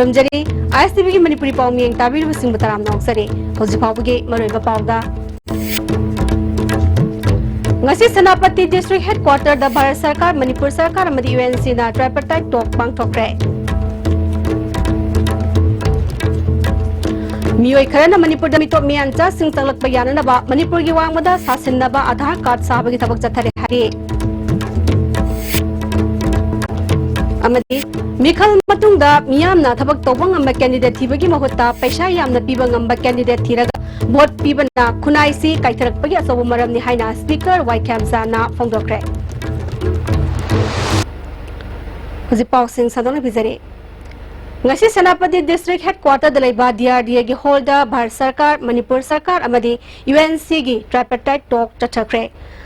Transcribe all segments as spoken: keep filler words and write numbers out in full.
ꯊꯝꯖꯔꯤ꯫ ꯑꯥꯏ ꯑꯦꯁ ꯇꯤ ꯚꯤꯒꯤ ꯃꯅꯤꯄꯨꯔꯤ ꯄꯥꯎ ꯃꯤꯌꯦꯡ ꯇꯥꯕꯤꯔꯤꯕꯁꯤꯡꯕꯨ ꯇꯔꯥꯝꯅ ꯑꯣꯛꯆꯔꯤ꯫ ꯍꯧꯖꯤꯛ ꯐꯥꯎꯕꯒꯤ ꯃꯔꯨꯑꯣꯏꯕ ꯄꯥꯎꯗ꯫ ꯉꯁꯤ ꯁꯦꯅꯥꯄꯇꯤ District Headquarterꯗ ꯚꯥꯔꯠ ꯁꯔꯀꯥꯔ, ꯃꯅꯤꯄꯨꯔ ꯁꯔꯀꯥꯔ ꯑꯃꯗꯤ ꯌꯨ ꯑꯦꯟ ꯁꯤꯅ tripartite talk ꯄꯥꯡꯊꯣꯛꯈ꯭ꯔꯦ꯫ ꯃꯤꯑꯣꯏ ꯈꯔꯅ ꯃꯅꯤꯄꯨꯔꯗ ꯃꯤꯇꯣꯞ ꯃꯤꯌꯥꯟꯆꯥꯁꯤꯡ ꯆꯪꯂꯛꯄ ꯌꯥꯅꯅꯕ ꯃꯅꯤꯄꯨꯔꯒꯤ ꯋꯥꯡꯃꯗ ꯁꯥꯁꯤꯟꯅꯕ ꯑꯥꯙꯥꯔ ꯀꯥꯔꯗ ꯁꯥꯕꯒꯤ ꯊꯕꯛ ꯆꯠꯊꯔꯦ ꯍꯥꯏꯔꯤ꯫ ꯑꯃꯗꯤ ꯃꯤꯈꯜ ꯃꯇꯨꯡꯗ ꯃꯤꯌꯥꯝꯅ ꯊꯕꯛ ꯇꯧꯕ ꯉꯝꯕ candidate ꯊꯤꯕꯒꯤ ꯃꯍꯨꯠꯇ ꯄꯩꯁꯥ ꯌꯥꯝꯅ ꯄꯤꯕ ꯉꯝꯕ candidate ꯊꯤꯔꯒ vote ꯄꯤꯕꯅ ꯈꯨꯟꯅꯥꯏꯁꯤ ꯀꯥꯏꯊꯔꯛꯄꯒꯤ ꯑꯆꯧꯕ ꯃꯔꯝꯅꯤ ꯍꯥꯏꯅ Speaker ꯋꯥꯏ ꯈ꯭ꯌꯥꯝꯆꯥꯅ ꯐꯣꯡꯗꯣꯛꯈ꯭ꯔꯦ꯫ ꯍꯧꯖꯤꯛ ꯄꯥꯎꯁꯤꯡ ꯁꯟꯗꯣꯛꯅ ꯄꯤꯖꯔꯤ꯫ ꯉꯁꯤ ꯁꯦꯅꯥꯄꯇꯤ District Headquarterꯗ ꯂꯩꯕ ꯗꯤ ꯑꯥꯔ ꯗꯤ ꯑꯦꯒꯤ hallꯗ ꯚꯥꯔꯠ ꯁꯔꯀꯥꯔ, ꯃꯅꯤꯄꯨꯔ ꯁꯔꯀꯥꯔ ꯑꯃꯗꯤ ꯌꯨ ꯑꯦꯟ ꯁꯤꯒꯤ tripartite talk ꯆꯠꯊꯈ꯭ꯔꯦ꯫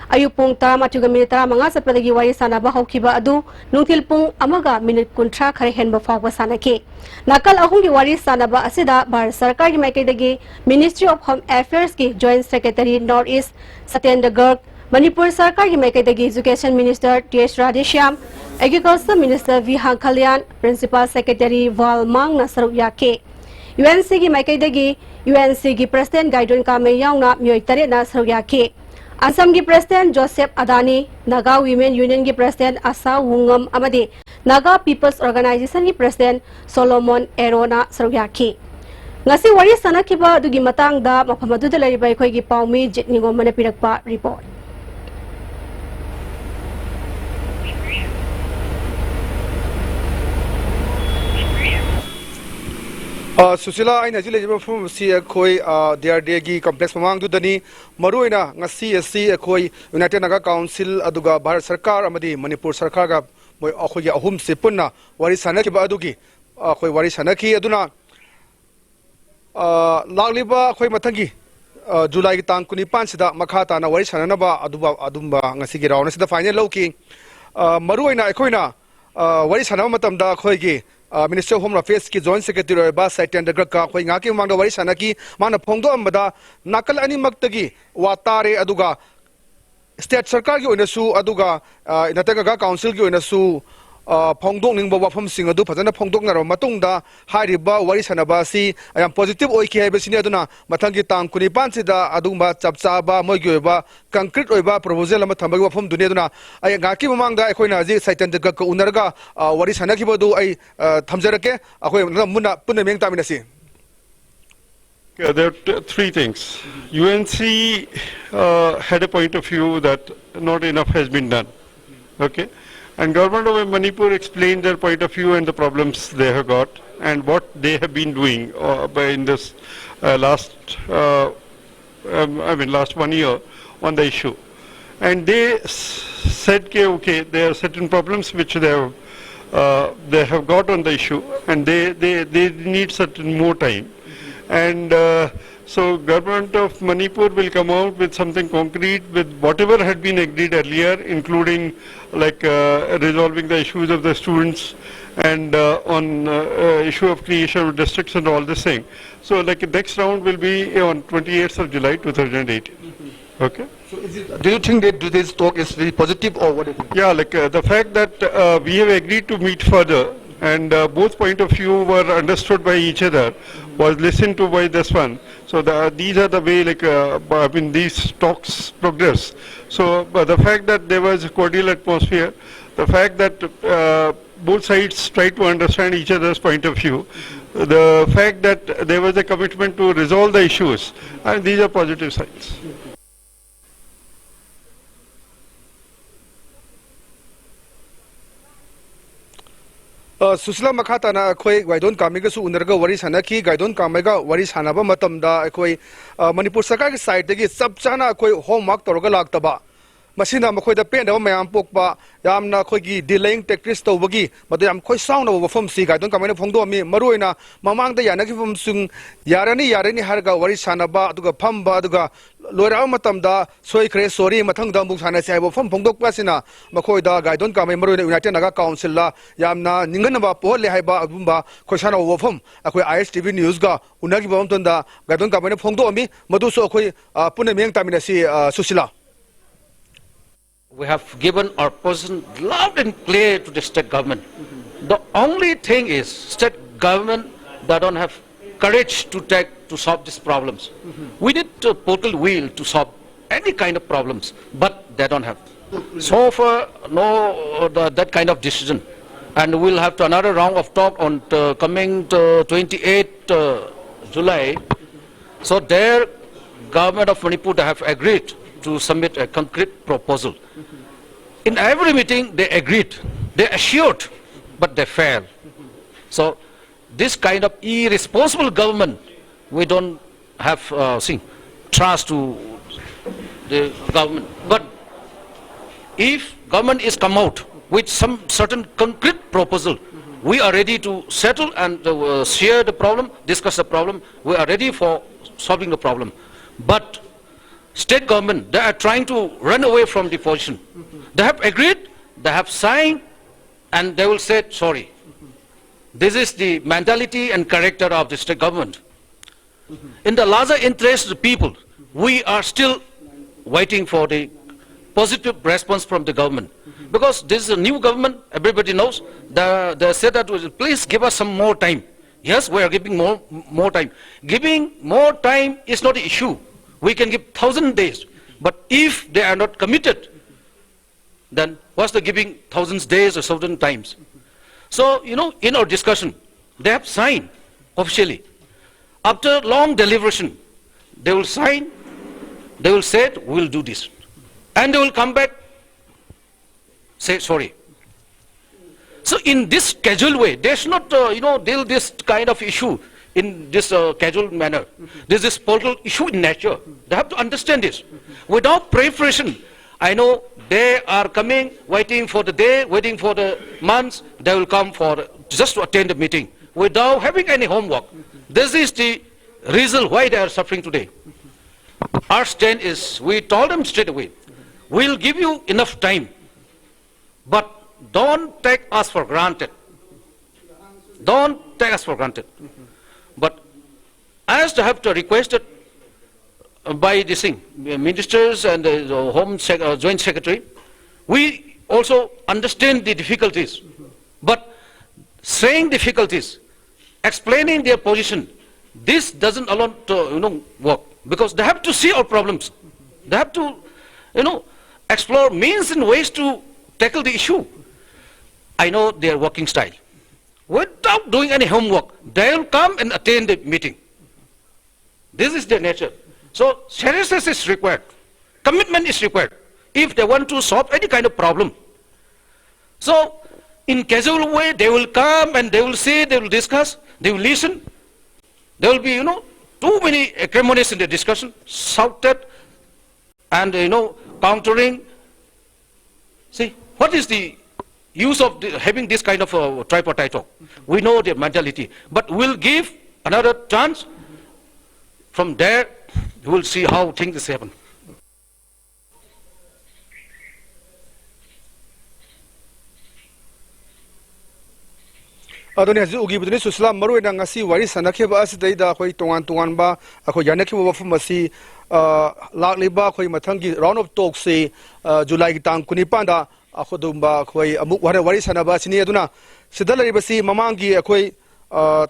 ꯑꯌꯨꯛ ꯄꯨꯡ ꯇꯔꯥꯃꯥꯊꯣꯏꯒ ꯃꯤꯅꯤꯠ ꯇꯔꯥꯃꯉꯥ ꯆꯠꯄꯗꯒꯤ ꯋꯥꯔꯤ ꯁꯥꯟꯅꯕ ꯍꯧꯈꯤꯕ ꯑꯗꯨ ꯅꯨꯡꯊꯤꯜ ꯄꯨꯡ ꯑꯃꯒ ꯃꯤꯅꯤꯠ ꯀꯨꯟꯊ꯭ꯔꯥ ꯈꯔ ꯍꯦꯟꯕ ꯐꯥꯎꯕ ꯁꯥꯟꯅꯈꯤ꯫ ꯅꯥꯀꯜ ꯑꯍꯨꯝꯒꯤ ꯋꯥꯔꯤ ꯁꯥꯟꯅꯕ ꯑꯁꯤꯗ ꯚꯥꯔꯠ ꯁꯔꯀꯥꯔꯒꯤ ꯃꯥꯏꯀꯩꯗꯒꯤ Ministry of Home Affairsꯀꯤ Joint Secretary North East ꯁꯇꯦꯟꯗ꯭ꯔ ꯒꯔꯒ, Manipur ꯁꯔꯀꯥꯔꯒꯤ ꯃꯥꯏꯀꯩꯗꯒꯤ Education Minister T S Radheshyam, Agriculture Minister V Hangkhalyan, Principal Secretary ꯚꯥꯜ ꯃꯥꯡꯅ ꯁꯔꯨꯛ ꯌꯥꯈꯤ꯫ ꯌꯨ ꯑꯦꯟ ꯁꯤꯒꯤ ꯃꯥꯏꯀꯩꯗꯒꯤ ꯌꯨ ꯑꯦꯟ ꯁꯤꯒꯤ President ꯒꯥꯏꯗꯣꯟ ꯀꯥꯃꯩ ꯌꯥꯎꯅ ꯃꯤꯑꯣꯏ ꯇꯔꯦꯠꯅ ꯁꯔꯨꯛ ꯌꯥꯈꯤ꯫ ꯑꯁꯥꯝꯒꯤ President ꯖꯣꯁꯦꯐ ꯑꯗꯥꯅꯤ, ꯅꯥꯒꯥ Women Unionꯒꯤ President ꯑꯁꯥ ꯋꯨꯡꯉꯝ ꯑꯃꯗꯤ ꯅꯥꯒꯥ People's Organizationꯒꯤ President ꯁꯣꯂꯣꯃꯣꯟ ꯑꯦꯔꯣꯅ ꯁꯔꯨꯛ ꯌꯥꯈꯤ꯫ ꯉꯁꯤ ꯋꯥꯔꯤ ꯁꯥꯟꯅꯈꯤꯕ ꯑꯗꯨꯒꯤ ꯃꯇꯥꯡꯗ ꯃꯐꯝ ꯑꯗꯨꯗ ꯂꯩꯔꯤꯕ ꯑꯩꯈꯣꯏꯒꯤ ꯄꯥꯎꯃꯤ ꯖꯤꯠ ꯅꯤꯉꯣꯝꯕꯅ ꯄꯤꯔꯛꯄ report꯫ ꯑ, ꯁꯨꯁꯤꯂꯥ, ꯑꯩꯅ ꯍꯧꯖꯤꯛ ꯂꯩꯖꯔꯤꯕ ꯃꯐꯝ ꯑꯁꯤ ꯑꯩꯈꯣꯏ, ꯑ, ꯗꯤ ꯑꯥꯔ ꯗꯤ ꯑꯦꯒꯤ complex ꯃꯃꯥꯡꯗꯨꯗꯅꯤ꯫ ꯃꯔꯨꯑꯣꯏꯅ ꯉꯁꯤ ꯑꯁꯤ ꯑꯩꯈꯣꯏ United Naga Council ꯑꯗꯨꯒ ꯚꯥꯔꯠ ꯁꯔꯀꯥꯔ ꯑꯃꯗꯤ ꯃꯅꯤꯄꯨꯔ ꯁꯔꯀꯥꯔꯒ ꯃꯣꯏ, ꯑꯩꯈꯣꯏꯒꯤ ꯑꯍꯨꯝꯁꯤ ꯄꯨꯟꯅ ꯋꯥꯔꯤ ꯁꯥꯟꯅꯈꯤꯕ ꯑꯗꯨꯒꯤ, ꯑ, ꯑꯩꯈꯣꯏ ꯋꯥꯔꯤ ꯁꯥꯟꯅꯈꯤ꯫ ꯑꯗꯨꯅ ꯑ, ꯂꯥꯛꯂꯤꯕ ꯑꯩꯈꯣꯏ ꯃꯊꯪꯒꯤ, ꯑ, ꯖꯨꯂꯥꯏꯒꯤ ꯇꯥꯡ ꯀꯨꯟꯅꯤꯄꯥꯟꯁꯤꯗ ꯃꯈꯥ ꯇꯥꯅ ꯋꯥꯔꯤ ꯁꯥꯟꯅꯅꯕ ꯑꯗꯨꯕ-, ꯑꯗꯨꯝꯕ ꯉꯁꯤꯒꯤ round ꯑꯁꯤꯗ final ꯂꯧꯈꯤ꯫ ꯑ, ꯃꯔꯨꯑꯣꯏꯅ ꯑꯩꯈꯣꯏꯅ, ꯑ, ꯋꯥꯔꯤ ꯁꯥꯟꯅꯕ ꯃꯇꯝꯗ ꯑꯩꯈꯣꯏꯒꯤ, ꯑ, Ministry of Home Affairsꯀꯤ Joint Secretary ꯑꯣꯏꯕ ꯁꯇꯦꯟꯗ꯭ꯔ ꯒꯔꯒꯀ ꯑꯩꯈꯣꯏ ꯉꯥꯏꯍꯥꯛꯀꯤ ꯃꯃꯥꯡꯗ ꯋꯥꯔꯤ ꯁꯥꯟꯅꯈꯤ꯫ ꯃꯥꯅ ꯐꯣꯡꯗꯣꯛꯑꯝꯕꯗ ꯅꯥꯀꯜ ꯑꯅꯤꯃꯛꯇꯒꯤ ꯋꯥ ꯇꯥꯔꯦ, ꯑꯗꯨꯒ state ꯁꯔꯀꯥꯔꯒꯤ ꯑꯣꯏꯅꯁꯨ, ꯑꯗꯨꯒ, ꯑ, United Naga Councilꯒꯤ ꯑꯣꯏꯅꯁꯨ, ꯑ, ꯐꯣꯡꯗꯣꯛꯅꯤꯡꯕ ꯋꯥꯐꯝꯁꯤꯡ ꯑꯗꯨ ꯐꯖꯅ ꯐꯣꯡꯗꯣꯛꯅꯔꯕ ꯃꯇꯨꯡꯗ, ꯍꯥꯏꯔꯤꯕ ꯋꯥꯔꯤ ꯁꯥꯟꯅꯕ ꯑꯁꯤ ꯌꯥꯝ ꯄꯣꯖꯤꯇꯤꯚ ꯑꯣꯏꯈꯤ ꯍꯥꯏꯕꯁꯤꯅꯤ꯫ ꯑꯗꯨꯅ ꯃꯊꯪꯒꯤ ꯇꯥꯡ ꯀꯨꯟꯅꯤꯄꯥꯟꯁꯤꯗ ꯑꯗꯨꯒꯨꯝꯕ ꯆꯞ ꯆꯥꯕ ꯃꯣꯏꯒꯤ ꯑꯣꯏꯕ ꯀꯪꯀ꯭ꯔꯤꯠ ꯑꯣꯏꯕ ꯄ꯭ꯔꯣꯄꯣꯖꯦꯜ ꯑꯃ ꯊꯝꯕꯒꯤ ꯋꯥꯐꯝꯗꯨꯅꯤ꯫ ꯑꯗꯨꯅ ꯑꯩ ꯉꯥꯏꯍꯥꯛꯀꯤ ꯃꯃꯥꯡꯗ ꯑꯩꯈꯣꯏꯅ ꯍꯧꯖꯤꯛ ꯁꯩꯇꯟ ꯖꯒꯠꯀ ꯎꯅꯔꯒ, ꯑ, ꯋꯥꯔꯤ ꯁꯥꯟꯅꯈꯤꯕꯗꯨ ꯑꯩ, ꯑ, ꯊꯝꯖꯔꯛꯀꯦ꯫ ꯑꯩꯈꯣꯏ ꯃꯨꯟꯅ ꯄꯨꯟꯅ ꯃꯤꯠꯌꯦꯡ ꯇꯥꯃꯤꯟꯅꯁꯤ꯫ Okay, there are t- three things. U N C uh, had a point of view that not enough has been done. Okay, and government of Manipur explained their point of view and the problems they have got and what they have been doing uh, by in this uh, last, uh, um, I mean, last one year on the issue. And they s- said, okay, okay, there are certain problems which they have uh, they have got on the issue, and they, they, they need certain more time. And uh, so government of Manipur will come out with something concrete with whatever had been agreed earlier, including like uh, resolving the issues of the students and uh, on uh, uh, issue of creation of districts and all this thing. So like the next round will be on twenty-eighth of July two thousand eighteen. Okay. So is it, do you think that this talk is very positive or what do you think? Yeah, like uh, the fact that uh, we have agreed to meet further and uh, both point of view were understood by each other, was listened to by this one. So the, these are the way like uh, I mean these talks progress. So but the fact that there was a cordial atmosphere, the fact that uh, both sides try to understand each other's point of view, the fact that there was a commitment to resolve the issues, and these are positive signs. ꯑ, ꯁꯨꯁꯤꯂꯥ, ꯃꯈꯥ ꯇꯥꯅ ꯑꯩꯈꯣꯏ ꯒꯥꯏꯗꯣꯟ ꯀꯥꯃꯩꯒꯁꯨ ꯎꯅꯔꯒ ꯋꯥꯔꯤ ꯁꯥꯟꯅꯈꯤ꯫ ꯒꯥꯏꯗꯣꯟ ꯀꯥꯃꯩꯒ ꯋꯥꯔꯤ ꯁꯥꯟꯅꯕ ꯃꯇꯝꯗ ꯑꯩꯈꯣꯏ, ꯑ, ꯃꯅꯤꯄꯨꯔ ꯁꯔꯀꯥꯔꯒꯤ ꯁꯥꯏꯠꯇꯒꯤ ꯆꯞ ꯆꯥꯅ ꯑꯩꯈꯣꯏ ꯍꯣꯝꯋꯥꯔꯛ ꯇꯧꯔꯒ ꯂꯥꯛꯇꯕ, ꯃꯁꯤꯅ ꯃꯈꯣꯏꯗ ꯄꯦꯟꯗꯕ ꯃꯌꯥꯝ ꯄꯣꯛꯄ, ꯌꯥꯝꯅ ꯑꯩꯈꯣꯏꯒꯤ delaying tactics ꯇꯧꯕꯒꯤ ꯃꯗꯨ ꯌꯥꯝ ꯈꯣꯏ ꯁꯥꯎꯅꯕ ꯋꯥꯐꯝꯁꯤ ꯒꯥꯏꯗꯣꯟ ꯀꯥꯃꯩꯅ ꯐꯣꯡꯗꯣꯛꯑꯝꯃꯤ꯫ ꯃꯔꯨꯑꯣꯏꯅ ꯃꯃꯥꯡꯗ ꯌꯥꯅꯈꯤꯕ ꯃꯐꯝꯁꯤꯡ ꯌꯥꯔꯅꯤ ꯌꯥꯔꯅꯤ ꯍꯥꯏꯔꯒ ꯋꯥꯔꯤ ꯁꯥꯟꯅꯕ, ꯑꯗꯨꯒ ꯐꯝꯕ, ꯑꯗꯨꯒ ꯂꯣꯏꯔꯛꯑꯕ ꯃꯇꯝꯗ ꯁꯣꯏꯈ꯭ꯔꯦ, ꯁꯣꯔꯤ, ꯃꯊꯪꯗ ꯑꯃꯨꯛ ꯁꯥꯟꯅꯁꯤ ꯍꯥꯏꯕ ꯋꯥꯐꯝ ꯐꯣꯡꯗꯣꯛꯄ ꯑꯁꯤꯅ ꯃꯈꯣꯏꯗ ꯒꯥꯏꯗꯣꯟ ꯀꯥꯃꯩ, ꯃꯔꯨꯑꯣꯏꯅ ꯌꯨꯅꯥꯏꯇꯦꯗ ꯅꯥꯒꯥ ꯀꯥꯎꯟꯁꯤꯜꯗ ꯌꯥꯝꯅ ꯅꯤꯡꯍꯟꯅꯕ ꯄꯣꯛꯍꯜꯂꯦ ꯍꯥꯏꯕ ꯑꯗꯨꯒꯨꯝꯕ ꯈꯣꯏꯁꯥꯎꯅꯕ ꯋꯥꯐꯝ ꯑꯩꯈꯣꯏ ꯑꯥꯏ ꯑꯦꯁ ꯇꯤ ꯚꯤ ꯅ꯭ꯌꯨꯁꯀ ꯎꯅꯈꯤꯕ ꯃꯇꯝꯗ ꯒꯥꯏꯗꯣꯟ ꯀꯥꯃꯩꯅ ꯐꯣꯡꯗꯣꯛꯑꯝꯃꯤ꯫ ꯃꯗꯨꯁꯨ ꯑꯩꯈꯣꯏ, ꯑ, ꯄꯨꯟꯅ ꯃꯤꯠꯌꯦꯡ ꯇꯥꯃꯤꯟꯅꯁꯤ, ꯑ, Sushila. We have given our position loud and clear to the state government. The only thing is, state government, they don't have courage to take, to solve these problems. We need a political will to solve any kind of problems, but they don't have. So far, no, uh, the, that kind of decision. And we'll have to another round of talk on the coming, uh, twenty-eighth, uh, July. So their government of Manipur, they have agreed to submit a concrete proposal. In every meeting, they agreed, they assured, but they failed. So this kind of irresponsible government, we don't have, uh, seen, trust to the government. But if government is come out with some certain concrete proposal, we are ready to settle and, uh, share the problem, discuss the problem. We are ready for solving the problem. But state government, they are trying to run away from the position. They have agreed, they have signed, and they will say sorry. This is the mentality and character of the state government. In the larger interest of the people, we are still waiting for the positive response from the government. Because this is a new government, everybody knows. The, they said that, "Please give us some more time." Yes, we are giving more, more time. Giving more time is not an issue. We can give thousand days. But if they are not committed, then what's the giving thousands days or thousand times? So, you know, in our discussion, they have signed officially. After long deliberation, they will sign, they will say, "We'll do this." And they will come back, say sorry. So in this casual way, they should not, uh, you know, deal this kind of issue in this, uh, casual manner. This is political issue in nature. They have to understand this. Without preparation, I know they are coming, waiting for the day, waiting for the months. They will come for just to attend the meeting without having any homework. This is the reason why they are suffering today. Our stand is, we told them straight away, "We'll give you enough time, but don't take us for granted. Don't take us for granted." But as they have to requested by the thing, ministers and the Home Sec-, uh, Joint Secretary, We also understand the difficulties, but saying difficulties, explaining their position, this doesn't alone to, you know, work, because they have to see our problems. They have to, you know, explore means and ways to tackle the issue. I know their working style. Without doing any homework, they will come and attend the meeting. This is their nature. So seriousness is required. Commitment is required if they want to solve any kind of problem. So in casual way, they will come and they will say, they will discuss, they will listen. There will be, you know, too many acrimonious in the discussion, shouted and, you know, countering. See, what is the use of the, having this kind of a tripartite talk? We know their mentality, but we'll give another chance. From there, we'll see how things happen. ꯑꯗꯨꯅꯤ ꯍꯧꯖꯤꯛ ꯎꯈꯤꯕꯗꯨꯅꯤ ꯁꯨꯁꯤꯂꯥ, ꯃꯔꯨꯑꯣꯏꯅ ꯉꯁꯤ ꯋꯥꯔꯤ ꯁꯥꯟꯅꯈꯤꯕ ꯑꯁꯤꯗꯩꯗ ꯑꯩꯈꯣꯏ ꯇꯣꯉꯥꯟ ꯇꯣꯉꯥꯟꯕ ꯑꯩꯈꯣꯏ ꯌꯥꯅꯈꯤꯕ ꯋꯥꯐꯝ ꯑꯁꯤ, ꯑ, ꯂꯥꯛꯂꯤꯕ ꯑꯩꯈꯣꯏ ꯃꯊꯪꯒꯤ round of talkꯁꯤ, ꯑ, ꯖꯨꯂꯥꯏꯒꯤ ꯇꯥꯡ ꯀꯨꯟꯅꯤꯄꯥꯟꯗ ꯑꯩꯈꯣꯏ ꯑꯗꯨꯒꯨꯝꯕ ꯑꯩꯈꯣꯏ ꯑꯃꯨꯛ ꯍꯟꯅ ꯋꯥꯔꯤ ꯁꯥꯟꯅꯕ ꯑꯁꯤꯅꯤ꯫ ꯑꯗꯨꯅ ꯁꯤꯗ ꯂꯩꯔꯤꯕꯁꯤ ꯃꯃꯥꯡꯒꯤ ꯑꯩꯈꯣꯏ, ꯑ,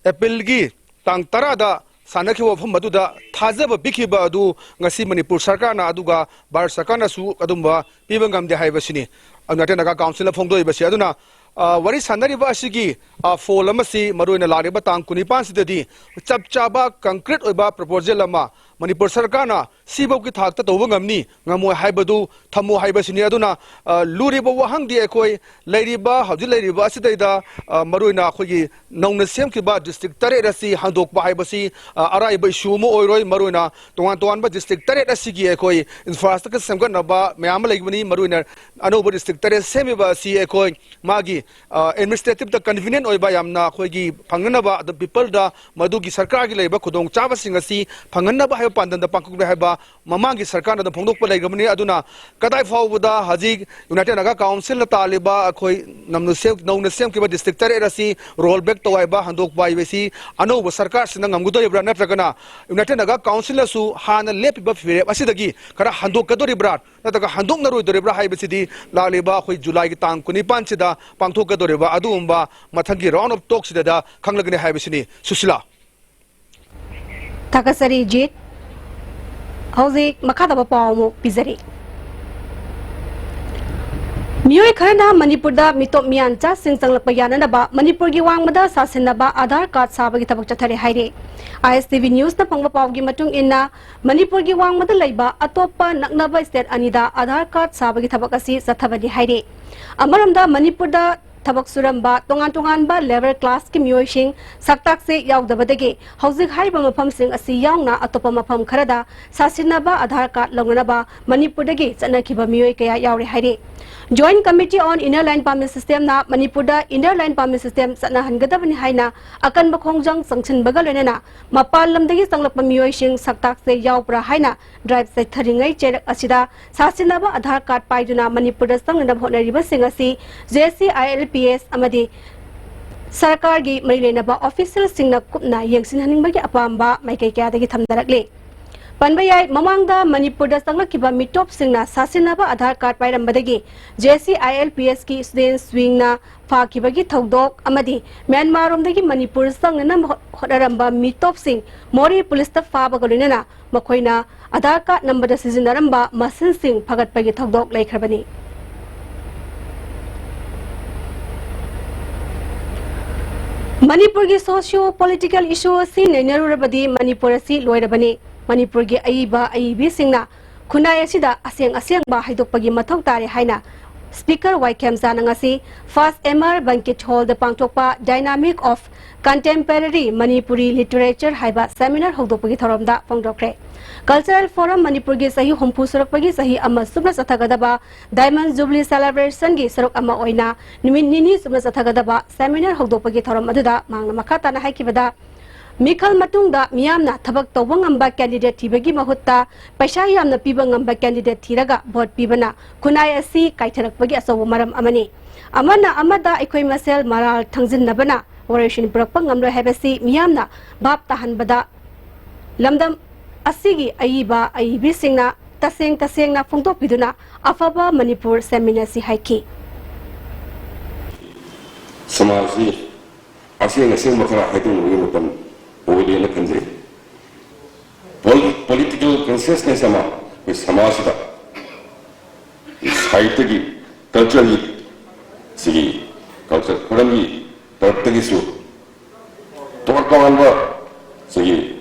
ꯑꯦꯄ꯭ꯔꯤꯜꯒꯤ ꯇꯥꯡ ꯇꯔꯥꯗ ꯁꯥꯟꯅꯈꯤꯕ ꯋꯥꯐꯝ ꯑꯗꯨꯗ ꯊꯥꯖꯕ ꯄꯤꯈꯤꯕ ꯑꯗꯨ ꯉꯁꯤ ꯃꯅꯤꯄꯨꯔ ꯁꯔꯀꯥꯔꯅ ꯑꯗꯨꯒ ꯚꯥꯔꯠ ꯁꯔꯀꯥꯔꯅꯁꯨ ꯑꯗꯨꯝꯕ ꯄꯤꯕ ꯉꯝꯗꯦ ꯍꯥꯏꯕꯁꯤꯅꯤ United Naga Councilꯅ ꯐꯣꯡꯗꯣꯛꯏꯕꯁꯤ꯫ ꯑꯗꯨꯅ, ꯑ, ꯋꯥꯔꯤ ꯁꯥꯟꯅꯔꯤꯕ ꯑꯁꯤꯒꯤ, ꯑ, ꯐꯣꯜ ꯑꯃꯁꯤ ꯃꯔꯨꯑꯣꯏꯅ ꯂꯥꯛꯂꯤꯕ ꯇꯥꯡ ꯀꯨꯟꯅꯤꯄꯥꯟꯁꯤꯗꯗꯤ ꯆꯞ ꯆꯥꯕ concrete ꯑꯣꯏꯕ proposal ꯑꯃ ꯃꯅꯤꯄꯨꯔ ꯁꯔꯀꯥꯔꯅ ꯁꯤꯐꯧꯒꯤ ꯊꯥꯛꯇ ꯇꯧꯕ ꯉꯝꯅꯤ ꯉꯝꯃꯣꯏ ꯍꯥꯏꯕꯗꯨ ꯊꯝꯃꯣ ꯍꯥꯏꯕꯁꯤꯅꯤ꯫ ꯑꯗꯨꯅ, ꯑ, ꯂꯨꯔꯤꯕ ꯋꯥꯍꯪꯗꯤ ꯑꯩꯈꯣꯏ ꯂꯩꯔꯤꯕ, ꯍꯧꯖꯤꯛ ꯂꯩꯔꯤꯕ ꯑꯁꯤꯗꯩꯗ, ꯑ, ꯃꯔꯨꯑꯣꯏꯅ ꯑꯩꯈꯣꯏꯒꯤ ꯅꯧꯅ ꯁꯦꯝꯈꯤꯕ district ꯇꯔꯦꯠ ꯑꯁꯤ ꯍꯥꯡꯗꯣꯛꯄ ꯍꯥꯏꯕꯁꯤ, ꯑ, ꯑꯔꯥꯏꯕ issue ꯑꯃ ꯑꯣꯏꯔꯣꯏ꯫ ꯃꯔꯨꯑꯣꯏꯅ ꯇꯣꯉꯥꯟ ꯇꯣꯉꯥꯟꯕ district ꯇꯔꯦꯠ ꯑꯁꯤꯒꯤ ꯑꯩꯈꯣꯏ infrastructure ꯁꯦꯝꯒꯠꯅꯕ ꯃꯌꯥꯝ ꯑꯃ ꯂꯩꯕꯅꯤ꯫ ꯃꯔꯨꯑꯣꯏꯅ ꯑꯅꯧꯕ district ꯇꯔꯦꯠ ꯁꯦꯝꯃꯤꯕ ꯑꯁꯤ ꯑꯩꯈꯣꯏ ꯃꯥꯒꯤ, ꯑ, administrative ꯇ convenient ꯑꯣꯏꯕ, ꯌꯥꯝꯅ ꯑꯩꯈꯣꯏꯒꯤ ꯐꯪꯅꯅꯕ, ꯑꯗꯨ people ꯗ ꯃꯗꯨꯒꯤ ꯁꯔꯀꯥꯔꯒꯤ ꯂꯩꯔꯤꯕ ꯈꯨꯗꯣꯡꯆꯥꯕꯁꯤꯡ ꯑꯁꯤ ꯐꯪꯍꯟꯅꯕ ꯄꯥꯟꯗꯝꯗ ꯄꯥꯡꯊꯣꯛꯂꯦ ꯍꯥꯏꯕ ꯃꯃꯥꯡꯒꯤ ꯁꯔꯀꯥꯔꯅ ꯑꯗꯨꯝ ꯐꯣꯡꯗꯣꯛꯄ ꯂꯩꯈ꯭ꯔꯕꯅꯤ꯫ ꯑꯗꯨꯅ ꯀꯗꯥꯏ ꯐꯥꯎꯕꯗ ꯍꯧꯖꯤꯛ ꯌꯨꯅꯥꯏꯇꯦꯗ ꯅꯥꯒꯥ ꯀꯥꯎꯟꯁꯤꯜꯅ ꯇꯥꯜꯂꯤꯕ ꯑꯩꯈꯣꯏ ꯅꯧꯅ ꯁꯦꯝ-, ꯅꯧꯅ ꯁꯦꯝꯈꯤꯕ ꯗꯤꯁꯇ꯭ꯔꯤꯛ ꯇꯔꯦꯠ ꯑꯁꯤ ꯔꯣꯜ ꯕꯦꯛ ꯇꯧ ꯍꯥꯏꯕ, ꯍꯟꯗꯣꯛꯄ ꯍꯥꯏꯕꯁꯤ ꯑꯅꯧꯕ ꯁꯔꯀꯥꯔꯁꯤꯅ ꯉꯝꯒꯗꯧꯔꯤꯕ꯭ꯔꯥ, ꯅꯠꯇ꯭ꯔꯒꯅ ꯌꯨꯅꯥꯏꯇꯦꯗ ꯅꯥꯒꯥ ꯀꯥꯎꯟꯁꯤꯜꯅꯁꯨ ꯍꯥꯟꯅ ꯂꯦꯞꯄꯤꯕ ꯐꯤꯔꯦꯞ ꯑꯁꯤꯗꯒꯤ ꯈꯔ ꯍꯟꯗꯣꯛꯀꯗꯧꯔꯤꯕ꯭ꯔꯥ, ꯅꯠꯇ꯭ꯔꯒ ꯍꯟꯗꯣꯛꯅꯔꯣꯏꯗꯧꯔꯤꯕ꯭ꯔꯥ ꯍꯥꯏꯕꯁꯤꯗꯤ ꯂꯥꯛꯂꯤꯕ ꯑꯩꯈꯣꯏ ꯖꯨꯂꯥꯏꯒꯤ ꯇꯥꯡ ꯀꯨꯟꯅꯤꯄꯥꯟꯁꯤꯗ ꯄꯥꯡꯊꯣꯛꯀꯗꯧꯔꯤꯕ ꯑꯗꯨꯒꯨꯝꯕ ꯃꯊꯪꯒꯤ ꯔꯥꯎꯟ ꯑꯣꯐ ꯇꯣꯛꯁꯤꯗ ꯈꯪꯂꯒꯅꯤ ꯍꯥꯏꯕꯁꯤꯅꯤ꯫ ꯁꯨꯁꯤꯂꯥ꯫ ꯊꯥꯒꯠꯆꯔꯤ ꯖꯤꯠ꯫ ꯍꯧꯖꯤꯛ ꯃꯈꯥ ꯇꯥꯕ ꯄꯥꯎ ꯑꯃꯨꯛ ꯄꯤꯖꯔꯤ꯫ ꯃꯤꯑꯣꯏ ꯈꯔꯅ ꯃꯅꯤꯄꯨꯔꯗ ꯃꯤꯇꯣꯞ ꯃꯤꯌꯥꯟꯆꯥꯁꯤꯡ ꯆꯪꯂꯛꯄ ꯌꯥꯅꯅꯕ ꯃꯅꯤꯄꯨꯔꯒꯤ ꯋꯥꯡꯃꯗ ꯁꯥꯁꯤꯟꯅꯕ ꯑꯥꯙꯥꯔ ꯀꯥꯔꯗ ꯁꯥꯕꯒꯤ ꯊꯕꯛ ꯆꯠꯊꯔꯦ ꯍꯥꯏꯔꯦ꯫ ꯑꯥꯏ ꯑꯦꯁ ꯇꯤ ꯚꯤ ꯅ꯭ꯌꯨꯁꯅ ꯐꯪꯕ ꯄꯥꯎꯒꯤ ꯃꯇꯨꯡ ꯏꯟꯅ, ꯃꯅꯤꯄꯨꯔꯒꯤ ꯋꯥꯡꯃꯗ ꯂꯩꯕ ꯑꯇꯣꯞꯄ ꯅꯛꯅꯕ ꯁ꯭ꯇꯦꯠ ꯑꯅꯤꯗ ꯑꯥꯙꯥꯔ ꯀꯥꯔꯗ ꯁꯥꯕꯒꯤ ꯊꯕꯛ ꯑꯁꯤ ꯆꯠꯊꯕꯅꯤ ꯍꯥꯏꯔꯦ꯫ ꯑꯃꯔꯣꯝꯗ, ꯃꯅꯤꯄꯨꯔꯗ ꯊꯕꯛ ꯁꯨꯔꯝꯕ ꯇꯣꯉꯥꯟ ꯇꯣꯉꯥꯟꯕ ꯂꯦꯕꯔ ꯀ꯭ꯂꯥꯁꯀꯤ ꯃꯤꯑꯣꯏꯁꯤꯡ ꯁꯛꯇꯥꯛꯁꯦ ꯌꯥꯎꯗꯕꯗꯒꯤ ꯍꯧꯖꯤꯛ ꯍꯥꯏꯔꯤꯕ ꯃꯐꯝꯁꯤꯡ ꯑꯁꯤ ꯌꯥꯎꯅ ꯑꯇꯣꯞꯄ ꯃꯐꯝ ꯈꯔꯗ ꯁꯥꯁꯤꯟꯅꯕ ꯑꯥꯙꯥꯔ ꯀꯥꯔꯗ ꯂꯧꯅꯅꯕ ꯃꯅꯤꯄꯨꯔꯗꯒꯤ ꯆꯠꯅꯈꯤꯕ ꯃꯤꯑꯣꯏ ꯀꯌꯥ ꯌꯥꯎꯔꯦ ꯍꯥꯏꯔꯤ꯫ Joint Committee on Inner Line Permit Systemꯅ ꯃꯅꯤꯄꯨꯔꯗ Inner Line Permit System ꯆꯠꯅꯍꯟꯒꯗꯕꯅꯤ ꯍꯥꯏꯅ ꯑꯀꯟꯕ ꯈꯣꯡꯖꯪ ꯆꯪꯁꯤꯟꯕꯒ ꯂꯣꯏꯅꯅ ꯃꯄꯥꯟ ꯂꯝꯗꯒꯤ ꯆꯪꯂꯛꯄ ꯃꯤꯑꯣꯏꯁꯤꯡ ꯁꯛꯇꯥꯛꯁꯦ ꯌꯥꯎꯕ꯭ꯔꯥ ꯍꯥꯏꯅ ꯗ꯭ꯔꯥꯏꯚ ꯆꯠꯊꯔꯤꯉꯩ ꯆꯩꯔꯛ ꯑꯁꯤꯗ ꯁꯥꯁꯤꯟꯅꯕ ꯑꯥꯙꯥꯔ ꯀꯥꯔꯗ ꯄꯥꯏꯗꯨꯅ ꯃꯅꯤꯄꯨꯔꯗ ꯆꯪꯅꯅꯕ ꯍꯣꯠꯅꯔꯤꯕꯁꯤꯡ ꯑꯁꯤ J C I L P S ꯑꯃꯗꯤ ꯁꯔꯀꯥꯔꯒꯤ ꯃꯔꯤ ꯂꯩꯅꯕ ꯑꯣꯐꯤꯁꯤꯌꯦꯜꯁꯤꯡꯅ ꯀꯨꯞꯅ ꯌꯦꯡꯁꯤꯟꯍꯟꯅꯤꯡꯕꯒꯤ ꯑꯄꯥꯝꯕ ꯃꯥꯏꯀꯩ ꯀꯌꯥꯗꯒꯤ ꯊꯝꯅꯔꯛꯂꯤ꯫ ꯄꯟꯕ ꯌꯥꯏ, ꯃꯃꯥꯡꯗ ꯃꯅꯤꯄꯨꯔꯗ ꯆꯪꯂꯛꯈꯤꯕ ꯃꯤꯇꯣꯞꯁꯤꯡꯅ ꯁꯥꯁꯤꯟꯅꯕ ꯑꯥꯙꯥꯔ ꯀꯥꯔꯗ ꯄꯥꯏꯔꯝꯕꯗꯒꯤ J C I L P ꯑꯦꯁꯀꯤ ꯁ꯭ꯇꯨꯗꯦꯟꯠꯁ ꯋꯤꯡꯅ ꯐꯥꯈꯤꯕꯒꯤ ꯊꯧꯗꯣꯛ ꯑꯃꯗꯤ ꯃ꯭ꯌꯥꯟꯃꯥꯔꯔꯣꯝꯗꯒꯤ ꯃꯅꯤꯄꯨꯔ ꯆꯪꯅꯅꯕ ꯍꯣꯠꯅꯔꯝꯕ ꯃꯤꯇꯣꯞꯁꯤꯡ ꯃꯣꯔꯦ ꯄꯨꯂꯤꯁꯇ ꯐꯥꯕꯒ ꯂꯣꯏꯅꯅ ꯃꯈꯣꯏꯅ ꯑꯥꯙꯥꯔ ꯀꯥꯔꯗ ꯅꯝꯕꯗ ꯁꯤꯖꯤꯟꯅꯔꯝꯕ ꯃꯁꯤꯟꯁꯤꯡ ꯐꯒꯠꯄꯒꯤ ꯊꯧꯗꯣꯛ ꯂꯩꯈ꯭ꯔꯕꯅꯤ꯫ ꯃꯅꯤꯄꯨꯔꯒꯤ socio political issue ꯑꯁꯤ ꯅꯩꯅꯔꯨꯔꯕꯗꯤ ꯃꯅꯤꯄꯨꯔ ꯑꯁꯤ ꯂꯣꯏꯔꯕꯅꯤ꯫ ꯃꯅꯤꯄꯨꯔꯒꯤ ꯑꯏꯕ ꯑꯏꯕꯤꯁꯤꯡꯅ ꯈꯨꯟꯅꯥꯏ ꯑꯁꯤꯗ ꯑꯁꯦꯡ ꯑꯁꯦꯡꯕ ꯍꯥꯏꯗꯣꯛꯄꯒꯤ ꯃꯊꯧ ꯇꯥꯔꯦ ꯍꯥꯏꯅ Speaker ꯋꯥꯏ ꯈꯦꯝꯆꯥꯅ ꯉꯁꯤ First M R Banquet Hallꯗ ꯄꯥꯡꯊꯣꯛꯄ Dynamic of Contemporary Manipuri Literature ꯍꯥꯏꯕ seminar ꯍꯧꯗꯣꯛꯄꯒꯤ ꯊꯧꯔꯝꯗ ꯐꯣꯡꯗꯣꯛꯈ꯭ꯔꯦ꯫ Cultural Forum ꯃꯅꯤꯄꯨꯔꯒꯤ ꯆꯍꯤ ꯍꯨꯝꯐꯨ ꯁꯨꯔꯛꯄꯒꯤ ꯆꯍꯤ ꯑꯃ ꯆꯨꯞꯅ ꯆꯠꯊꯒꯗꯕ Diamond Jubilee Celebrationꯒꯤ ꯁꯔꯨꯛ ꯑꯃ ꯑꯣꯏꯅ ꯅꯨꯃꯤꯠ ꯅꯤꯅꯤ ꯆꯨꯞꯅ ꯆꯠꯊꯒꯗꯕ seminar ꯍꯧꯗꯣꯛꯄꯒꯤ ꯊꯧꯔꯝ ꯑꯗꯨꯗ ꯃꯍꯥꯛꯅ ꯃꯈꯥ ꯇꯥꯅ ꯍꯥꯏꯈꯤꯕꯗ, ꯃꯤꯈꯜ ꯃꯇꯨꯡꯗ ꯃꯤꯌꯥꯝꯅ ꯊꯕꯛ ꯇꯧꯕ ꯉꯝꯕ candidate ꯊꯤꯕꯒꯤ ꯃꯍꯨꯠꯇ ꯄꯩꯁꯥ ꯌꯥꯝꯅ ꯄꯤꯕ ꯉꯝꯕ candidate ꯊꯤꯔꯒ vote ꯄꯤꯕꯅ ꯈꯨꯟꯅꯥꯏ ꯑꯁꯤ ꯀꯥꯏꯊꯔꯛꯄꯒꯤ ꯑꯆꯧꯕ ꯃꯔꯝ ꯑꯃꯅꯤ꯫ ꯑꯃꯅ ꯑꯃꯗ ꯑꯩꯈꯣꯏ ꯃꯁꯦꯜ ꯃꯔꯥꯜ ꯊꯪꯖꯤꯟꯅꯕꯅ ꯋꯥꯔꯣꯏꯁꯤꯟ ꯄꯨꯔꯛꯄ ꯉꯝꯂꯣꯏ ꯍꯥꯏꯕꯁꯤ ꯃꯤꯌꯥꯝꯅ ꯚꯥꯞ ꯇꯥꯍꯟꯕꯗ ꯂꯝꯗꯝ ꯑꯁꯤꯒꯤ ꯑꯏꯕ ꯑꯏꯕꯤꯁꯤꯡꯅ ꯇꯁꯦꯡ ꯇꯁꯦꯡꯅ ꯐꯣꯡꯗꯣꯛꯄꯤꯗꯨꯅ ꯑꯐꯕ ꯃꯅꯤꯄꯨꯔ ꯁꯦꯝꯃꯤꯟꯅꯁꯤ ꯍꯥꯏꯈꯤ꯫ ꯁꯃꯥꯖꯁꯤ ꯑꯁꯦꯡ ꯑꯁꯦꯡꯕ ꯈꯔ ꯍꯥꯏꯗꯣꯛꯅꯕꯒꯤ ꯃꯇꯝ ꯑꯣꯏꯔꯦꯅ ꯈꯟꯖꯩ꯫ Political consciousness ꯑꯃ ꯑꯩꯈꯣꯏ ꯁꯃꯥꯖꯁꯤꯗ ꯁꯥꯍꯤꯇ꯭ꯌꯒꯤ, cultureꯒꯤ, ꯁꯤꯒꯤ culture ꯈꯨꯔꯝꯒꯤ ꯇꯔꯞꯇꯒꯤꯁꯨ ꯇꯣꯉꯥꯟ ꯇꯣꯉꯥꯟꯕ ꯁꯤꯒꯤ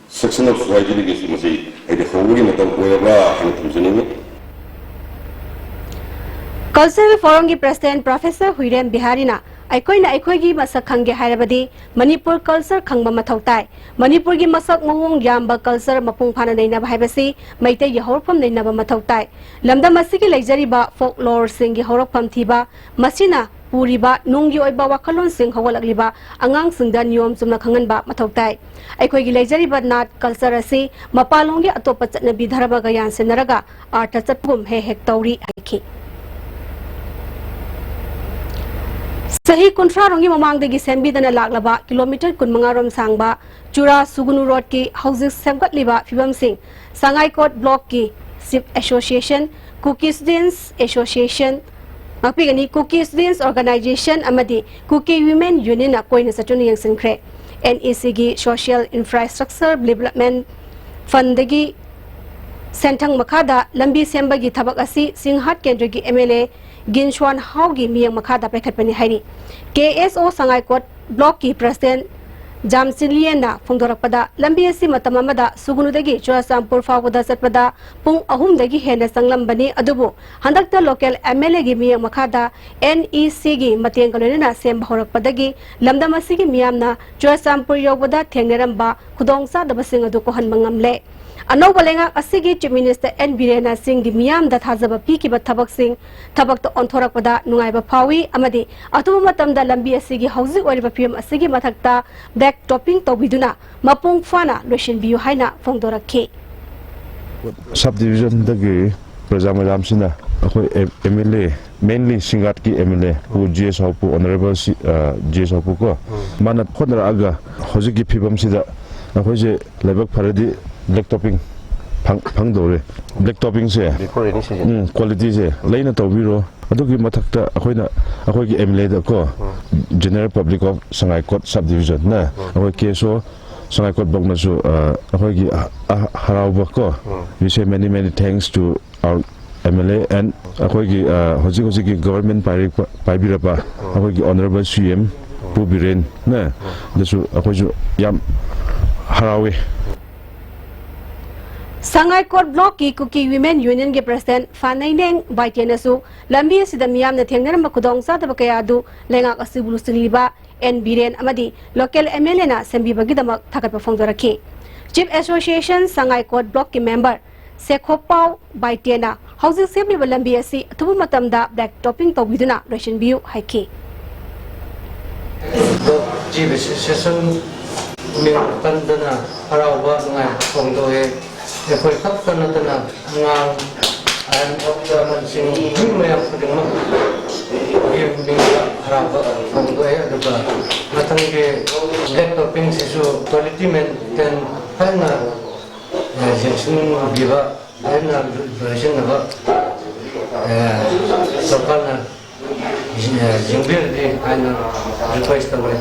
section of societyꯗꯒꯤꯁꯨ ꯃꯁꯤ ꯍꯥꯏꯗꯤ ꯍꯧꯕꯒꯤ ꯃꯇꯝ ꯑꯣꯏꯔꯕ꯭ꯔꯥ ꯍꯥꯏꯅ ꯊꯝꯖꯅꯤꯡꯉꯤ꯫ Cultural Forumꯒꯤ President Professor ꯍꯨꯏꯔꯦꯝ ꯕꯤꯍꯥꯔꯤꯅ ꯑꯩꯈꯣꯏꯅ ꯑꯩꯈꯣꯏꯒꯤ ꯃꯁꯛ ꯈꯪꯒꯦ ꯍꯥꯏꯔꯕꯗꯤ ꯃꯅꯤꯄꯨꯔ culture ꯈꯪꯕ ꯃꯊꯧ ꯇꯥꯏ꯫ ꯃꯅꯤꯄꯨꯔꯒꯤ ꯃꯁꯛ ꯃꯑꯣꯡ ꯌꯥꯝꯕ culture ꯃꯄꯨꯡ ꯐꯥꯅ ꯅꯩꯅꯕ ꯍꯥꯏꯕꯁꯤ ꯃꯩꯇꯩꯒꯤ ꯍꯧꯔꯛꯐꯝ ꯅꯩꯅꯕ ꯃꯊꯧ ꯇꯥꯏ꯫ ꯂꯝꯗꯝ ꯑꯁꯤꯒꯤ ꯂꯩꯖꯔꯤꯕ folkloreꯁꯤꯡꯒꯤ ꯍꯧꯔꯛꯐꯝ ꯊꯤꯕ, ꯃꯁꯤꯅ ꯄꯨꯔꯤꯕ ꯅꯨꯡꯒꯤ ꯑꯣꯏꯕ ꯋꯥꯈꯜꯂꯣꯟꯁꯤꯡ ꯍꯧꯒꯠꯂꯛꯂꯤꯕ ꯑꯉꯥꯡꯁꯤꯡꯗ ꯅꯤꯌꯣꯝ ꯆꯨꯝꯅ ꯈꯪꯍꯟꯕ ꯃꯊꯧ ꯇꯥꯏ꯫ ꯑꯩꯈꯣꯏꯒꯤ ꯂꯩꯖꯔꯤꯕ ꯅꯥꯠ culture ꯑꯁꯤ ꯃꯄꯥꯟꯂꯣꯝꯒꯤ ꯑꯇꯣꯞꯄ ꯆꯠꯅꯕꯤ ꯙꯔꯃꯒ ꯌꯥꯟꯁꯤꯟꯅꯔꯒ ꯑꯥꯔꯊ ꯆꯠꯄꯒꯨꯝ ꯍꯦꯛ ꯍꯦꯛ ꯇꯧꯔꯤ ꯍꯥꯏꯈꯤ꯫ ꯆꯍꯤ ꯀꯨꯟꯊ꯭ꯔꯥ ꯔꯣꯝꯒꯤ ꯃꯃꯥꯡꯗꯒꯤ ꯁꯦꯝꯕꯤꯗꯅ ꯂꯥꯛꯂꯕ kilometre ꯀꯨꯟꯃꯉꯥ ꯔꯣꯝ ꯁꯥꯡꯕ ꯆꯨꯔꯥ ꯁꯨꯒꯨꯅꯨ roadꯀꯤ ꯍꯧꯖꯤꯛ ꯁꯦꯝꯒꯠꯂꯤꯕ ꯐꯤꯕꯝꯁꯤꯡ ꯁꯉꯥꯏꯀꯣꯠ blockꯀꯤ Chief Association, Kuki Students Association, ꯉꯥꯛꯄꯤꯒꯅꯤ, Kuki Students Organisation ꯑꯃꯗꯤ Kuki Women Unionꯅ ꯀꯣꯏꯅ ꯆꯠꯇꯨꯅ ꯌꯦꯡꯁꯤꯟꯈ꯭ꯔꯦ꯫ NECꯒꯤ Social Infrastructure Development Fundꯗꯒꯤ ꯁꯦꯟꯊꯪ ꯃꯈꯥꯗ ꯂꯝꯕꯤ ꯁꯦꯝꯕꯒꯤ ꯊꯕꯛ ꯑꯁꯤ ꯁꯤꯡꯍꯥꯠ ꯀꯦꯟꯗ꯭ꯔꯒꯤ MLA ꯒꯤꯟꯁ꯭ꯋꯥꯟ ꯍꯥꯎꯒꯤ ꯃꯤꯠꯌꯦꯡ ꯃꯈꯥꯗ ꯄꯥꯏꯈꯠꯄꯅꯤ ꯍꯥꯏꯔꯤ꯫ KSO ꯁꯉꯥꯏꯀꯣꯠ blockꯀꯤ President ꯖꯥꯝꯆꯤꯂꯤꯌꯦꯟꯅ ꯐꯣꯡꯗꯣꯔꯛꯄꯗ, ꯂꯝꯕꯤ ꯑꯁꯤ ꯃꯇꯝ ꯑꯃꯗ ꯁꯨꯒꯨꯅꯨꯗꯒꯤ ꯆꯨꯔꯆꯥꯟꯄꯨꯔ ꯐꯥꯎꯕꯗ ꯆꯠꯄꯗ ꯄꯨꯡ ꯑꯍꯨꯝꯗꯒꯤ ꯍꯦꯟꯅ ꯆꯪꯂꯝꯕꯅꯤ, ꯑꯗꯨꯕꯨ ꯍꯟꯗꯛꯇ local MLAꯒꯤ ꯃꯤꯠꯌꯦꯡ ꯃꯈꯥꯗ NECꯒꯤ ꯃꯇꯦꯡꯒ ꯂꯣꯏꯅꯅ ꯁꯦꯝꯕ ꯍꯧꯔꯛꯄꯗꯒꯤ ꯂꯝꯗꯝ ꯑꯁꯤꯒꯤ ꯃꯤꯌꯥꯝꯅ ꯆꯨꯔꯆꯥꯟꯄꯨꯔ ꯌꯧꯕꯗ ꯊꯦꯡꯅꯔꯝꯕ ꯈꯨꯗꯣꯡꯆꯥꯗꯕꯁꯤꯡ ꯑꯗꯨ ꯀꯣꯛꯍꯟꯕ ꯉꯝꯂꯦ꯫ ꯑꯅꯧꯕ ꯂꯩꯉꯥꯛ ꯑꯁꯤꯒꯤ Chief Minister N ꯕꯤꯔꯦꯟꯅ ꯆꯤꯡꯒꯤ ꯃꯤꯌꯥꯝꯗ ꯊꯥꯖꯕ ꯄꯤꯈꯤꯕ ꯊꯕꯛꯁꯤꯡ ꯊꯕꯛꯇ ꯑꯣꯟꯊꯣꯔꯛꯄꯗ ꯅꯨꯡꯉꯥꯏꯕ ꯐꯥꯎꯏ ꯑꯃꯗꯤ ꯑꯊꯨꯕ ꯃꯇꯝꯗ ꯂꯝꯕꯤ ꯑꯁꯤꯒꯤ ꯍꯧꯖꯤꯛ ꯑꯣꯏꯔꯤꯕ ꯐꯤꯕꯝ ꯑꯁꯤꯒꯤ ꯃꯊꯛꯇ black topping ꯇꯧꯕꯤꯗꯨꯅ ꯃꯄꯨꯡ ꯐꯥꯅ ꯂꯣꯏꯁꯤꯟꯕꯤꯌꯨ ꯍꯥꯏꯅ ꯐꯣꯡꯗꯣꯔꯛꯈꯤ꯫ Sub divisionꯗꯒꯤ ꯄ꯭ꯔꯖꯥ ꯃꯌꯥꯝꯁꯤꯅ ꯑꯩꯈꯣꯏ M L A, mainly ꯁꯤꯡꯒꯥꯠꯀꯤ M L A ꯄꯨ G S ꯍꯥꯎꯄꯨ, Honourable ꯁꯤ G S ꯍꯥꯎꯄꯨ ꯀꯣ, ꯃꯥꯅ ꯍꯣꯠꯅꯔꯛꯑꯒ ꯍꯧꯖꯤꯛꯀꯤ ꯐꯤꯕꯝꯁꯤꯗ ꯑꯩꯈꯣꯏꯁꯦ ꯂꯥꯏꯕꯛ ꯐꯔꯗꯤ black topping ꯐꯪ- ꯐꯪꯗꯧꯔꯦ꯫ Black toppingꯁꯦ, Before rainy season. ꯎꯝ, qualityꯁꯦ ꯂꯩꯅ ꯇꯧꯕꯤꯔꯣ꯫ ꯑꯗꯨꯒꯤ ꯃꯊꯛꯇ ꯑꯩꯈꯣꯏꯅ ꯑꯩꯈꯣꯏꯒꯤ M L Aꯗ ꯀꯣ, General Public of ꯁꯉꯥꯏꯀꯣꯠ Sub Divisionꯅ ꯑꯩꯈꯣꯏ K S O ꯁꯉꯥꯏꯀꯣꯠ blockꯅꯁꯨ ꯑ, ꯑꯩꯈꯣꯏꯒꯤ ꯑ- ꯑ- ꯍꯔꯥꯎꯕ ꯀꯣ, we say many many thanks to our M L A and ꯑꯩꯈꯣꯏꯒꯤ ꯑ, ꯍꯧꯖꯤꯛ ꯍꯧꯖꯤꯛꯀꯤ government ꯄꯥꯏꯔꯛꯄ ꯄꯥꯏꯕꯤꯔꯛꯄ ꯑꯩꯈꯣꯏꯒꯤ Honourable C M ꯄꯨ ꯕꯤꯔꯦꯟꯅ ꯗꯁꯨ ꯑꯩꯈꯣꯏꯁꯨ ꯌꯥꯝ ꯍꯔꯥꯎꯏ꯫ ꯁꯉꯥꯏꯀꯣꯠ blockꯀꯤ Kuki Women Unionꯒꯤ President ꯐꯥꯅꯩꯅꯦꯡ ꯕꯥꯏꯇꯦꯅꯁꯨ ꯂꯝꯕꯤ ꯑꯁꯤꯗ ꯃꯤꯌꯥꯝꯅ ꯊꯦꯡꯅꯔꯝꯕ ꯈꯨꯗꯣꯡꯆꯥꯗꯕ ꯀꯌꯥ ꯑꯗꯨ ꯂꯩꯉꯥꯛ ꯑꯁꯤꯕꯨ ꯂꯨꯆꯤꯡꯂꯤꯕ N ꯕꯤꯔꯦꯟ ꯑꯃꯗꯤ local M L Aꯅ ꯁꯦꯝꯕꯤꯕꯒꯤꯗꯃꯛ ꯊꯥꯒꯠꯄ ꯐꯣꯡꯗꯣꯔꯛꯈꯤ꯫ Chief Association ꯁꯉꯥꯏꯀꯣꯠ blockꯀꯤ member ꯁꯦꯈꯣꯄꯥꯎ ꯕꯥꯏꯇꯦꯅ ꯍꯧꯖꯤꯛ ꯁꯦꯝꯂꯤꯕ ꯂꯝꯕꯤ ꯑꯁꯤ ꯑꯊꯨꯕ ꯃꯇꯝꯗ black topping ꯇꯧꯕꯤꯗꯨꯅ ꯂꯣꯏꯁꯤꯟꯕꯤꯌꯨ ꯍꯥꯏꯈꯤ꯫ Chief Association ꯃꯤꯡ ꯄꯟꯗꯅ ꯍꯔꯥꯎꯕ ꯅꯨꯡꯉꯥꯏꯕ ꯐꯣꯡꯗꯣꯛꯑꯦ꯫ ꯑꯩꯈꯣꯏ ꯈꯛꯇ ꯅꯠꯇꯅ ꯑꯉꯥꯡ, ꯑꯍꯟ, ꯂꯃꯟꯁꯤꯡ, ꯃꯤ ꯃꯌꯥꯝ ꯈꯨꯗꯤꯡꯃꯛꯀꯤ ꯃꯤꯡꯗ ꯍꯔꯥꯎꯕ ꯐꯣꯡꯗꯣꯛꯑꯦ꯫ ꯑꯗꯨꯒ ꯃꯊꯪꯒꯤ black toppingꯁꯤꯁꯨ quality maintain ꯐꯖꯅ ꯌꯦꯡꯁꯤꯟꯕꯤꯕ, ꯐꯖꯅ ꯂꯣꯏꯁꯤꯟꯅꯕ ꯁꯔꯀꯥꯔꯅ ꯌꯦꯡꯕꯤꯔꯗꯤ ꯍꯥꯏꯅ request ꯇꯧꯔꯦ꯫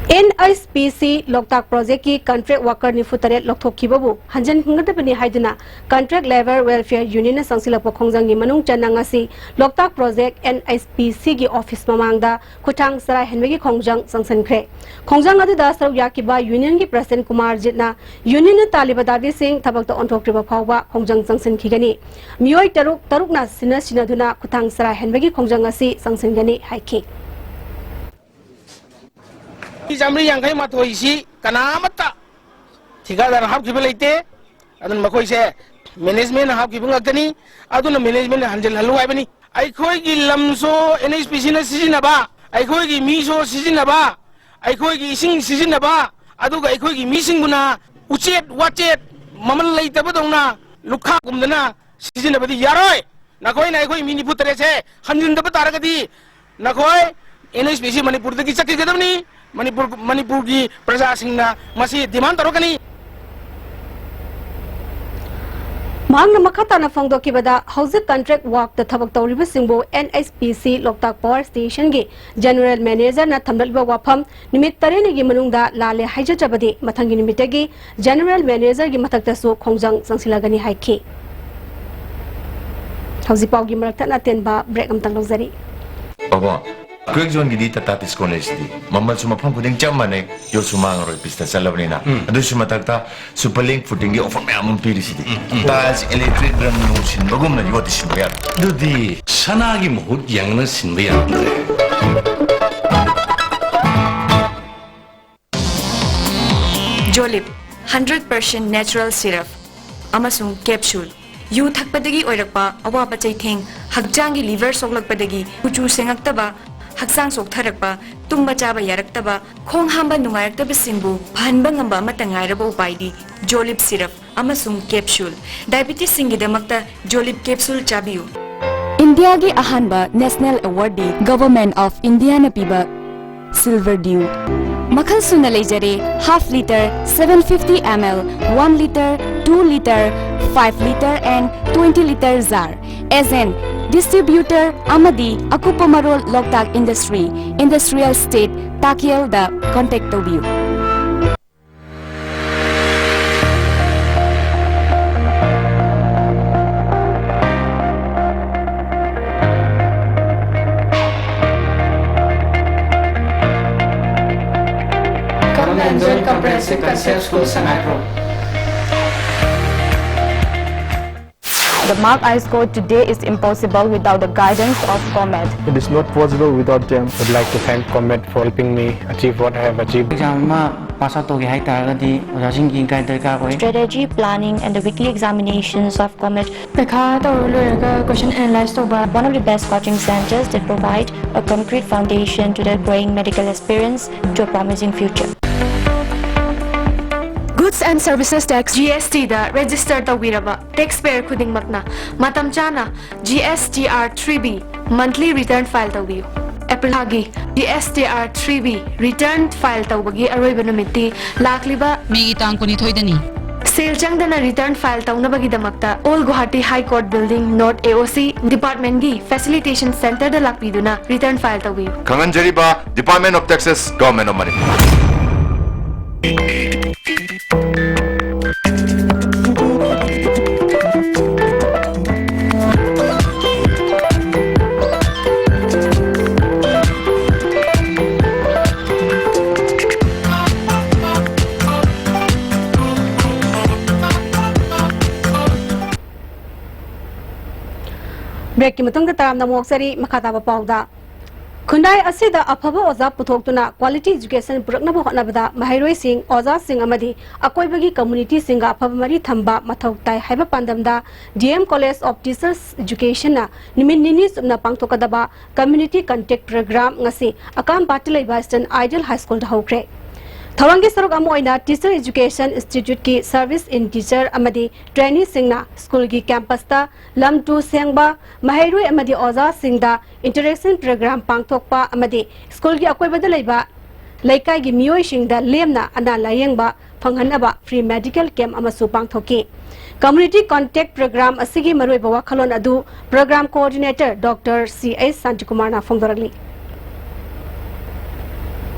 N H P C ꯂꯣꯛꯇꯥꯛ projectꯀꯤ contract worker ꯅꯤꯐꯨ ꯇꯔꯦꯠ ꯂꯧꯊꯣꯛꯈꯤꯕꯕꯨ ꯍꯟꯖꯤꯟꯒꯗꯕꯅꯤ ꯍꯥꯏꯗꯨꯅ Contract Labour Welfare Unionꯅ ꯆꯪꯁꯤꯜꯂꯛꯄ ꯈꯣꯡꯖꯪꯒꯤ ꯃꯅꯨꯡ ꯆꯟꯅ ꯉꯁꯤ ꯂꯣꯛꯇꯥꯛ project N H P Cꯒꯤ office ꯃꯃꯥꯡꯗ ꯈꯨꯠꯊꯥꯡ ꯆꯔꯥ ꯍꯦꯟꯕꯒꯤ ꯈꯣꯡꯖꯪ ꯆꯪꯁꯤꯟꯈ꯭ꯔꯦ꯫ ꯈꯣꯡꯖꯪ ꯑꯗꯨꯗ ꯁꯔꯨꯛ ꯌꯥꯈꯤꯕ unionꯒꯤ president ꯀꯨꯃꯥꯔꯖꯤꯠꯅ unionꯅ ꯇꯥꯜꯂꯤꯕ ꯗꯥꯕꯤꯁꯤꯡ ꯊꯕꯛꯇ ꯑꯣꯟꯊꯣꯛꯇ꯭ꯔꯤꯕ ꯐꯥꯎꯕ ꯈꯣꯡꯖꯪ ꯆꯪꯁꯤꯟꯈꯤꯒꯅꯤ꯫ ꯃꯤꯑꯣꯏ ꯇꯔꯨꯛ ꯇꯔꯨꯛꯅ ꯁꯤꯟꯅ ꯁꯤꯟꯅꯗꯨꯅ ꯈꯨꯠꯊꯥꯡ ꯆꯔꯥ ꯍꯦꯟꯕꯒꯤ ꯈꯣꯡꯖꯪ ꯑꯁꯤ ꯆꯪꯁꯤꯟꯒꯅꯤ ꯍꯥꯏꯈꯤ꯫ ꯆꯥꯃꯔꯤ ꯌꯥꯡꯈꯩ ꯃꯥꯊꯣꯏꯁꯤ ꯀꯅꯥ ꯑꯃꯠꯇ ꯊꯤꯀꯥꯗꯥꯔꯅ ꯍꯥꯞꯈꯤꯕ ꯂꯩꯇꯦ꯫ ꯑꯗꯨꯅ ꯃꯈꯣꯏꯁꯦ ꯃꯦꯅꯦꯖꯃꯦꯟꯅ ꯍꯥꯞꯈꯤꯕ ꯉꯥꯛꯇꯅꯤ꯫ ꯑꯗꯨꯅ ꯃꯦꯅꯦꯖꯃꯦꯟꯅ ꯍꯟꯖꯤꯜꯍꯜꯂꯨ ꯍꯥꯏꯕꯅꯤ꯫ ꯑꯩꯈꯣꯏꯒꯤ ꯂꯝꯁꯨ ꯑꯦꯟ ꯑꯩꯆ ꯄꯤ ꯁꯤꯅ ꯁꯤꯖꯤꯟꯅꯕ, ꯑꯩꯈꯣꯏꯒꯤ ꯃꯤꯁꯨ ꯁꯤꯖꯤꯟꯅꯕ, ꯑꯩꯈꯣꯏꯒꯤ ꯏꯁꯤꯡ ꯁꯤꯖꯤꯟꯅꯕ, ꯑꯗꯨꯒ ꯑꯩꯈꯣꯏꯒꯤ ꯃꯤꯁꯤꯡꯕꯨꯅ ꯎꯆꯦꯠ ꯋꯥꯆꯦꯠ ꯃꯃꯜ ꯂꯩꯇꯕꯗꯧꯅ ꯂꯨꯈꯥꯒꯨꯝꯗꯅ ꯁꯤꯖꯤꯟꯅꯕꯗꯤ ꯌꯥꯔꯣꯏ꯫ ꯅꯈꯣꯏꯅ ꯑꯩꯈꯣꯏ ꯃꯤ ꯅꯤꯐꯨ ꯇꯔꯦꯠꯁꯦ ꯍꯟꯖꯤꯟꯗꯕ ꯇꯥꯔꯒꯗꯤ ꯅꯈꯣꯏ ꯑꯦꯟ ꯑꯩꯆ ꯄꯤ ꯁꯤ ꯃꯅꯤꯄꯨꯔꯗꯒꯤ ꯆꯠꯈꯤꯒꯗꯕꯅꯤ꯫ ꯃꯅꯤꯄꯨꯔ, ꯃꯅꯤꯄꯨꯔꯒꯤ ꯄ꯭ꯔꯖꯥꯁꯤꯡꯅ ꯃꯁꯤ ꯗꯤꯃꯥꯟ ꯇꯧꯔꯛꯀꯅꯤ꯫ ꯃꯍꯥꯛꯅ ꯃꯈꯥ ꯇꯥꯅ ꯐꯣꯡꯗꯣꯛꯈꯤꯕꯗ, ꯍꯧꯖꯤꯛ ꯀꯟꯇ꯭ꯔꯦꯛ ꯋꯥꯛꯇ ꯊꯕꯛ ꯇꯧꯔꯤꯕꯁꯤꯡꯕꯨ ꯑꯦꯟ ꯑꯩꯆ ꯄꯤ ꯁꯤ ꯂꯣꯛꯇꯥꯛ ꯄꯥꯋꯔ ꯁ꯭ꯇꯦꯁꯟꯒꯤ ꯖꯦꯅꯔꯦꯜ ꯃꯦꯅꯦꯖꯔꯅ ꯊꯝꯂꯛꯂꯤꯕ ꯋꯥꯐꯝ ꯅꯨꯃꯤꯠ ꯇꯔꯦꯠꯅꯤꯒꯤ ꯃꯅꯨꯡꯗ ꯂꯥꯜꯂꯦ ꯍꯥꯏꯖꯗ꯭ꯔꯕꯗꯤ ꯃꯊꯪꯒꯤ ꯅꯨꯃꯤꯠꯇꯒꯤ ꯖꯦꯅꯔꯦꯜ ꯃꯦꯅꯦꯖꯔꯒꯤ ꯃꯊꯛꯇꯁꯨ ꯈꯣꯡꯖꯪ ꯆꯪꯁꯤꯜꯂꯒꯅꯤ ꯍꯥꯏꯈꯤ꯫ ꯍꯧꯖꯤꯛ ꯄꯥꯎꯒꯤ ꯃꯔꯛ ꯊꯠꯅ ꯇꯦꯟꯕ ꯕ꯭ꯔꯦꯛ ꯑꯃꯇꯪ ꯂꯧꯖꯔꯤ꯫ ꯕꯕꯥ, ꯀ꯭ꯋꯦꯛ ꯖꯣꯟꯒꯤꯗꯤ ꯇꯥꯇꯥ ꯇꯤꯁꯀꯣꯟ ꯂꯩꯁꯤꯗꯤ꯫ ꯃꯃꯜꯁꯨ ꯃꯐꯝ ꯈꯨꯗꯤꯡ ꯆꯞ ꯃꯥꯟꯅꯩ, ꯌꯣꯠꯁꯨ ꯃꯥꯡꯉꯔꯣꯏ, ꯄꯤꯁꯇ ꯆꯠꯂꯕꯅꯤꯅ꯫ ꯑꯗꯨꯁꯨ ꯃꯊꯛꯇ ꯁꯨꯄꯔ ꯂꯤꯡ ꯐꯨꯇꯤꯡꯒꯤ ꯑꯣꯐꯔ ꯃꯌꯥꯝ ꯑꯃ ꯄꯤꯔꯤꯁꯤꯗꯤ꯫ ꯇꯥꯏꯜꯁ, ꯏꯂꯦꯛꯇ꯭ꯔꯤꯛ, ꯔꯪ ꯅꯨꯡ ꯁꯤꯟꯕꯒꯨꯝꯅ ꯌꯣꯠꯇꯤ ꯁꯤꯟꯕ ꯌꯥꯗꯦ꯫ ꯑꯗꯨꯗꯤ ꯁꯅꯥꯒꯤ ꯃꯍꯨꯠ ꯌꯦꯡꯉꯅ ꯁꯤꯟꯕ ꯌꯥꯗ꯭ꯔꯦ꯫ ꯖꯣꯂꯤꯞ, ꯍꯟꯗ꯭ꯔꯦꯠ ꯄꯥꯔꯁꯦꯟ ꯅꯦꯆꯔꯦꯜ ꯁꯤꯔꯞ ꯑꯃꯁꯨꯡ ꯀꯦꯞꯁꯨꯜ꯫ ꯌꯨ ꯊꯛꯄꯗꯒꯤ ꯑꯣꯏꯔꯛꯄ ꯑꯋꯥꯕ ꯆꯩꯊꯦꯡ, ꯍꯛꯆꯥꯡꯒꯤ ꯂꯤꯚꯔ ꯁꯣꯛꯂꯛꯄꯗꯒꯤ ꯀꯨꯆꯨ ꯁꯦꯡꯉꯛꯇꯕ, ꯍꯛꯆꯥꯡ ꯆꯣꯛꯊꯔꯛꯄ, ꯇꯨꯝꯕ ꯆꯥꯕ ꯌꯥꯔꯛꯇꯕ, ꯈꯣꯡ ꯍꯥꯝꯕ ꯅꯨꯡꯉꯥꯏꯔꯛꯇꯕꯁꯤꯡꯕꯨ ꯐꯍꯟꯕ ꯉꯝꯕ ꯑꯃꯠꯇ ꯉꯥꯏꯔꯕ ꯎꯄꯥꯏꯗꯤ ꯖꯣꯂꯤꯞ ꯁꯤꯔꯞ ꯑꯃꯁꯨꯡ ꯀꯦꯞꯁꯨꯜ꯫ ꯗꯥꯏꯕꯤꯇꯤꯁꯁꯤꯡꯒꯤꯗꯃꯛꯇ ꯖꯣꯂꯤꯞ ꯀꯦꯞꯁꯨꯜ ꯆꯥꯕꯤꯌꯨ꯫ ꯏꯟꯗꯤꯌꯥꯒꯤ ꯑꯍꯥꯟꯕ ꯅꯦꯁꯅꯦꯜ ꯑꯦꯋꯥꯔꯗꯇꯤ Government of Indiaꯅ ꯄꯤꯕ Silver Dew꯫ ꯃꯈꯜ ꯁꯨꯅ ꯂꯩꯖꯔꯦ, half litre, seven fifty ml, one litre, two litre, five litre and twenty litre jar꯫ Agent, distributor ꯑꯃꯗꯤ ꯑꯀꯨꯞꯄ ꯃꯔꯣꯜ ꯂꯣꯛꯇꯥꯛ ꯏꯟꯗꯁꯇ꯭ꯔꯤ, ꯏꯟꯗꯁꯇ꯭ꯔꯤꯌꯦꯜ ꯁ꯭ꯇꯦꯠ, ꯇꯥꯈꯦꯜꯗ contact ꯇꯧꯕꯤꯌꯨ꯫ Come and join Comprehensive Concept School, Sangaiprok. The marked ice score today is impossible without the guidance of Comet. It is not possible without them. I would like to thank Comet for helping me achieve what I have achieved. Exam ꯑꯃ pass out ꯇꯧꯒꯦ ꯍꯥꯏꯇꯥꯔꯒꯗꯤ ꯑꯣꯖꯥꯁꯤꯡꯒꯤ guide ꯗꯔꯀꯥꯔ ꯑꯣꯏ꯫ Strategy planning and the weekly examinations of commitment. ꯄꯩꯈꯥ ꯇꯧꯔ ꯂꯣꯏꯔꯒ ꯀꯣꯏꯁꯟ analyse ꯇꯧꯕ꯫ One of the best coaching centers that provide a concrete foundation to the growing medical aspirants to a promising future. Goods and Services Tax, G S T, the register ꯇꯧꯕꯤꯔꯕ tax ꯄꯦꯌꯔ ꯈꯨꯗꯤꯡꯃꯛꯅ ꯃꯇꯝ ꯆꯥꯅ G S T R three B monthly return file ꯇꯧꯕꯤꯌꯨ꯫ April ꯊꯥꯒꯤ G S T R three B return file ꯇꯧꯕꯒꯤ ꯑꯔꯣꯏꯕ ꯅꯨꯃꯤꯠꯇꯤ ꯂꯥꯛꯂꯤꯕ ꯃꯦꯒꯤ ꯇꯥꯡ ꯀꯨꯟꯅꯤꯊꯣꯏꯗꯅꯤ꯫ ꯁꯦꯜ ꯆꯪꯗꯅ ꯔꯤꯇꯔꯟ ꯐꯥꯏꯜ ꯇꯧꯅꯕꯒꯤꯗꯃꯛꯇ Old Guwahati High Court Building, North A O C department ꯒꯤ facilitation centre ꯗ ꯂꯥꯛꯄꯤꯗꯨꯅ ꯔꯤꯇꯔꯟ ꯐꯥꯏꯜ ꯇꯧꯕꯤꯌꯨ꯫ ꯈꯪꯍꯟꯖꯔꯤꯕ Department of Taxes, Government of Manipur꯫ ꯕ꯭ꯔꯦꯛꯀꯤ ꯃꯇꯨꯡꯗ ꯇꯔꯥꯝꯅ ꯑꯃꯨꯛ ꯑꯣꯛꯆꯔꯤ꯫ ꯃꯈꯥ ꯇꯥꯕ ꯄꯥꯎꯗ, ꯈꯨꯟꯅꯥꯏ ꯑꯁꯤꯗ ꯑꯐꯕ ꯑꯣꯖꯥ ꯄꯨꯊꯣꯛꯇꯨꯅ quality education ꯄꯨꯔꯛꯅꯕ ꯍꯣꯠꯅꯕꯗ ꯃꯍꯩꯔꯣꯏꯁꯤꯡ, ꯑꯣꯖꯥꯁꯤꯡ ꯑꯃꯗꯤ ꯑꯀꯣꯏꯕꯒꯤ communityꯁꯤꯡꯒ ꯑꯐꯕ ꯃꯔꯤ ꯊꯝꯕ ꯃꯊꯧ ꯇꯥꯏ ꯍꯥꯏꯕ ꯄꯥꯟꯗꯝꯗ D M College of Teachers Educationꯅ ꯅꯨꯃꯤꯠ ꯅꯤꯅꯤ ꯆꯨꯞꯅ ꯄꯥꯡꯊꯣꯛꯀꯗꯕ Community Contact Program ꯉꯁꯤ ꯑꯀꯥꯝꯄꯥꯠꯇ ꯂꯩꯕ Eastern Ideal High Schoolꯗ ꯍꯧꯈ꯭ꯔꯦ꯫ ꯊꯧꯔꯝꯒꯤ ꯁꯔꯨꯛ ꯑꯃ ꯑꯣꯏꯅ Teacher Education Instituteꯀꯤ Service in Teacher ꯑꯃꯗꯤ traineeꯁꯤꯡꯅ ꯁ꯭ꯀꯨꯜꯒꯤ campusꯇ ꯂꯝ ꯇꯨ ꯁꯦꯡꯕ, ꯃꯍꯩꯔꯣꯏ ꯑꯃꯗꯤ ꯑꯣꯖꯥꯁꯤꯡꯗ interaction program ꯄꯥꯡꯊꯣꯛꯄ ꯑꯃꯗꯤ ꯁ꯭ꯀꯨꯜꯒꯤ ꯑꯀꯣꯏꯕꯗ ꯂꯩꯕ ꯂꯩꯀꯥꯏꯒꯤ ꯃꯤꯑꯣꯏꯁꯤꯡꯗ ꯂꯦꯝꯅ ꯑꯅꯥ ꯂꯥꯌꯦꯡꯕ ꯐꯪꯍꯟꯅꯕ free medical camp ꯑꯃꯁꯨ ꯄꯥꯡꯊꯣꯛꯈꯤ꯫ Community Contact Program ꯑꯁꯤꯒꯤ ꯃꯔꯨꯑꯣꯏꯕ ꯋꯥꯈꯜꯂꯣꯟ ꯑꯗꯨ Program Coordinator Doctor C H ꯁꯥꯟꯇꯤꯀꯨꯃꯥꯔꯅ ꯐꯣꯡꯗꯣꯔꯛꯂꯤ꯫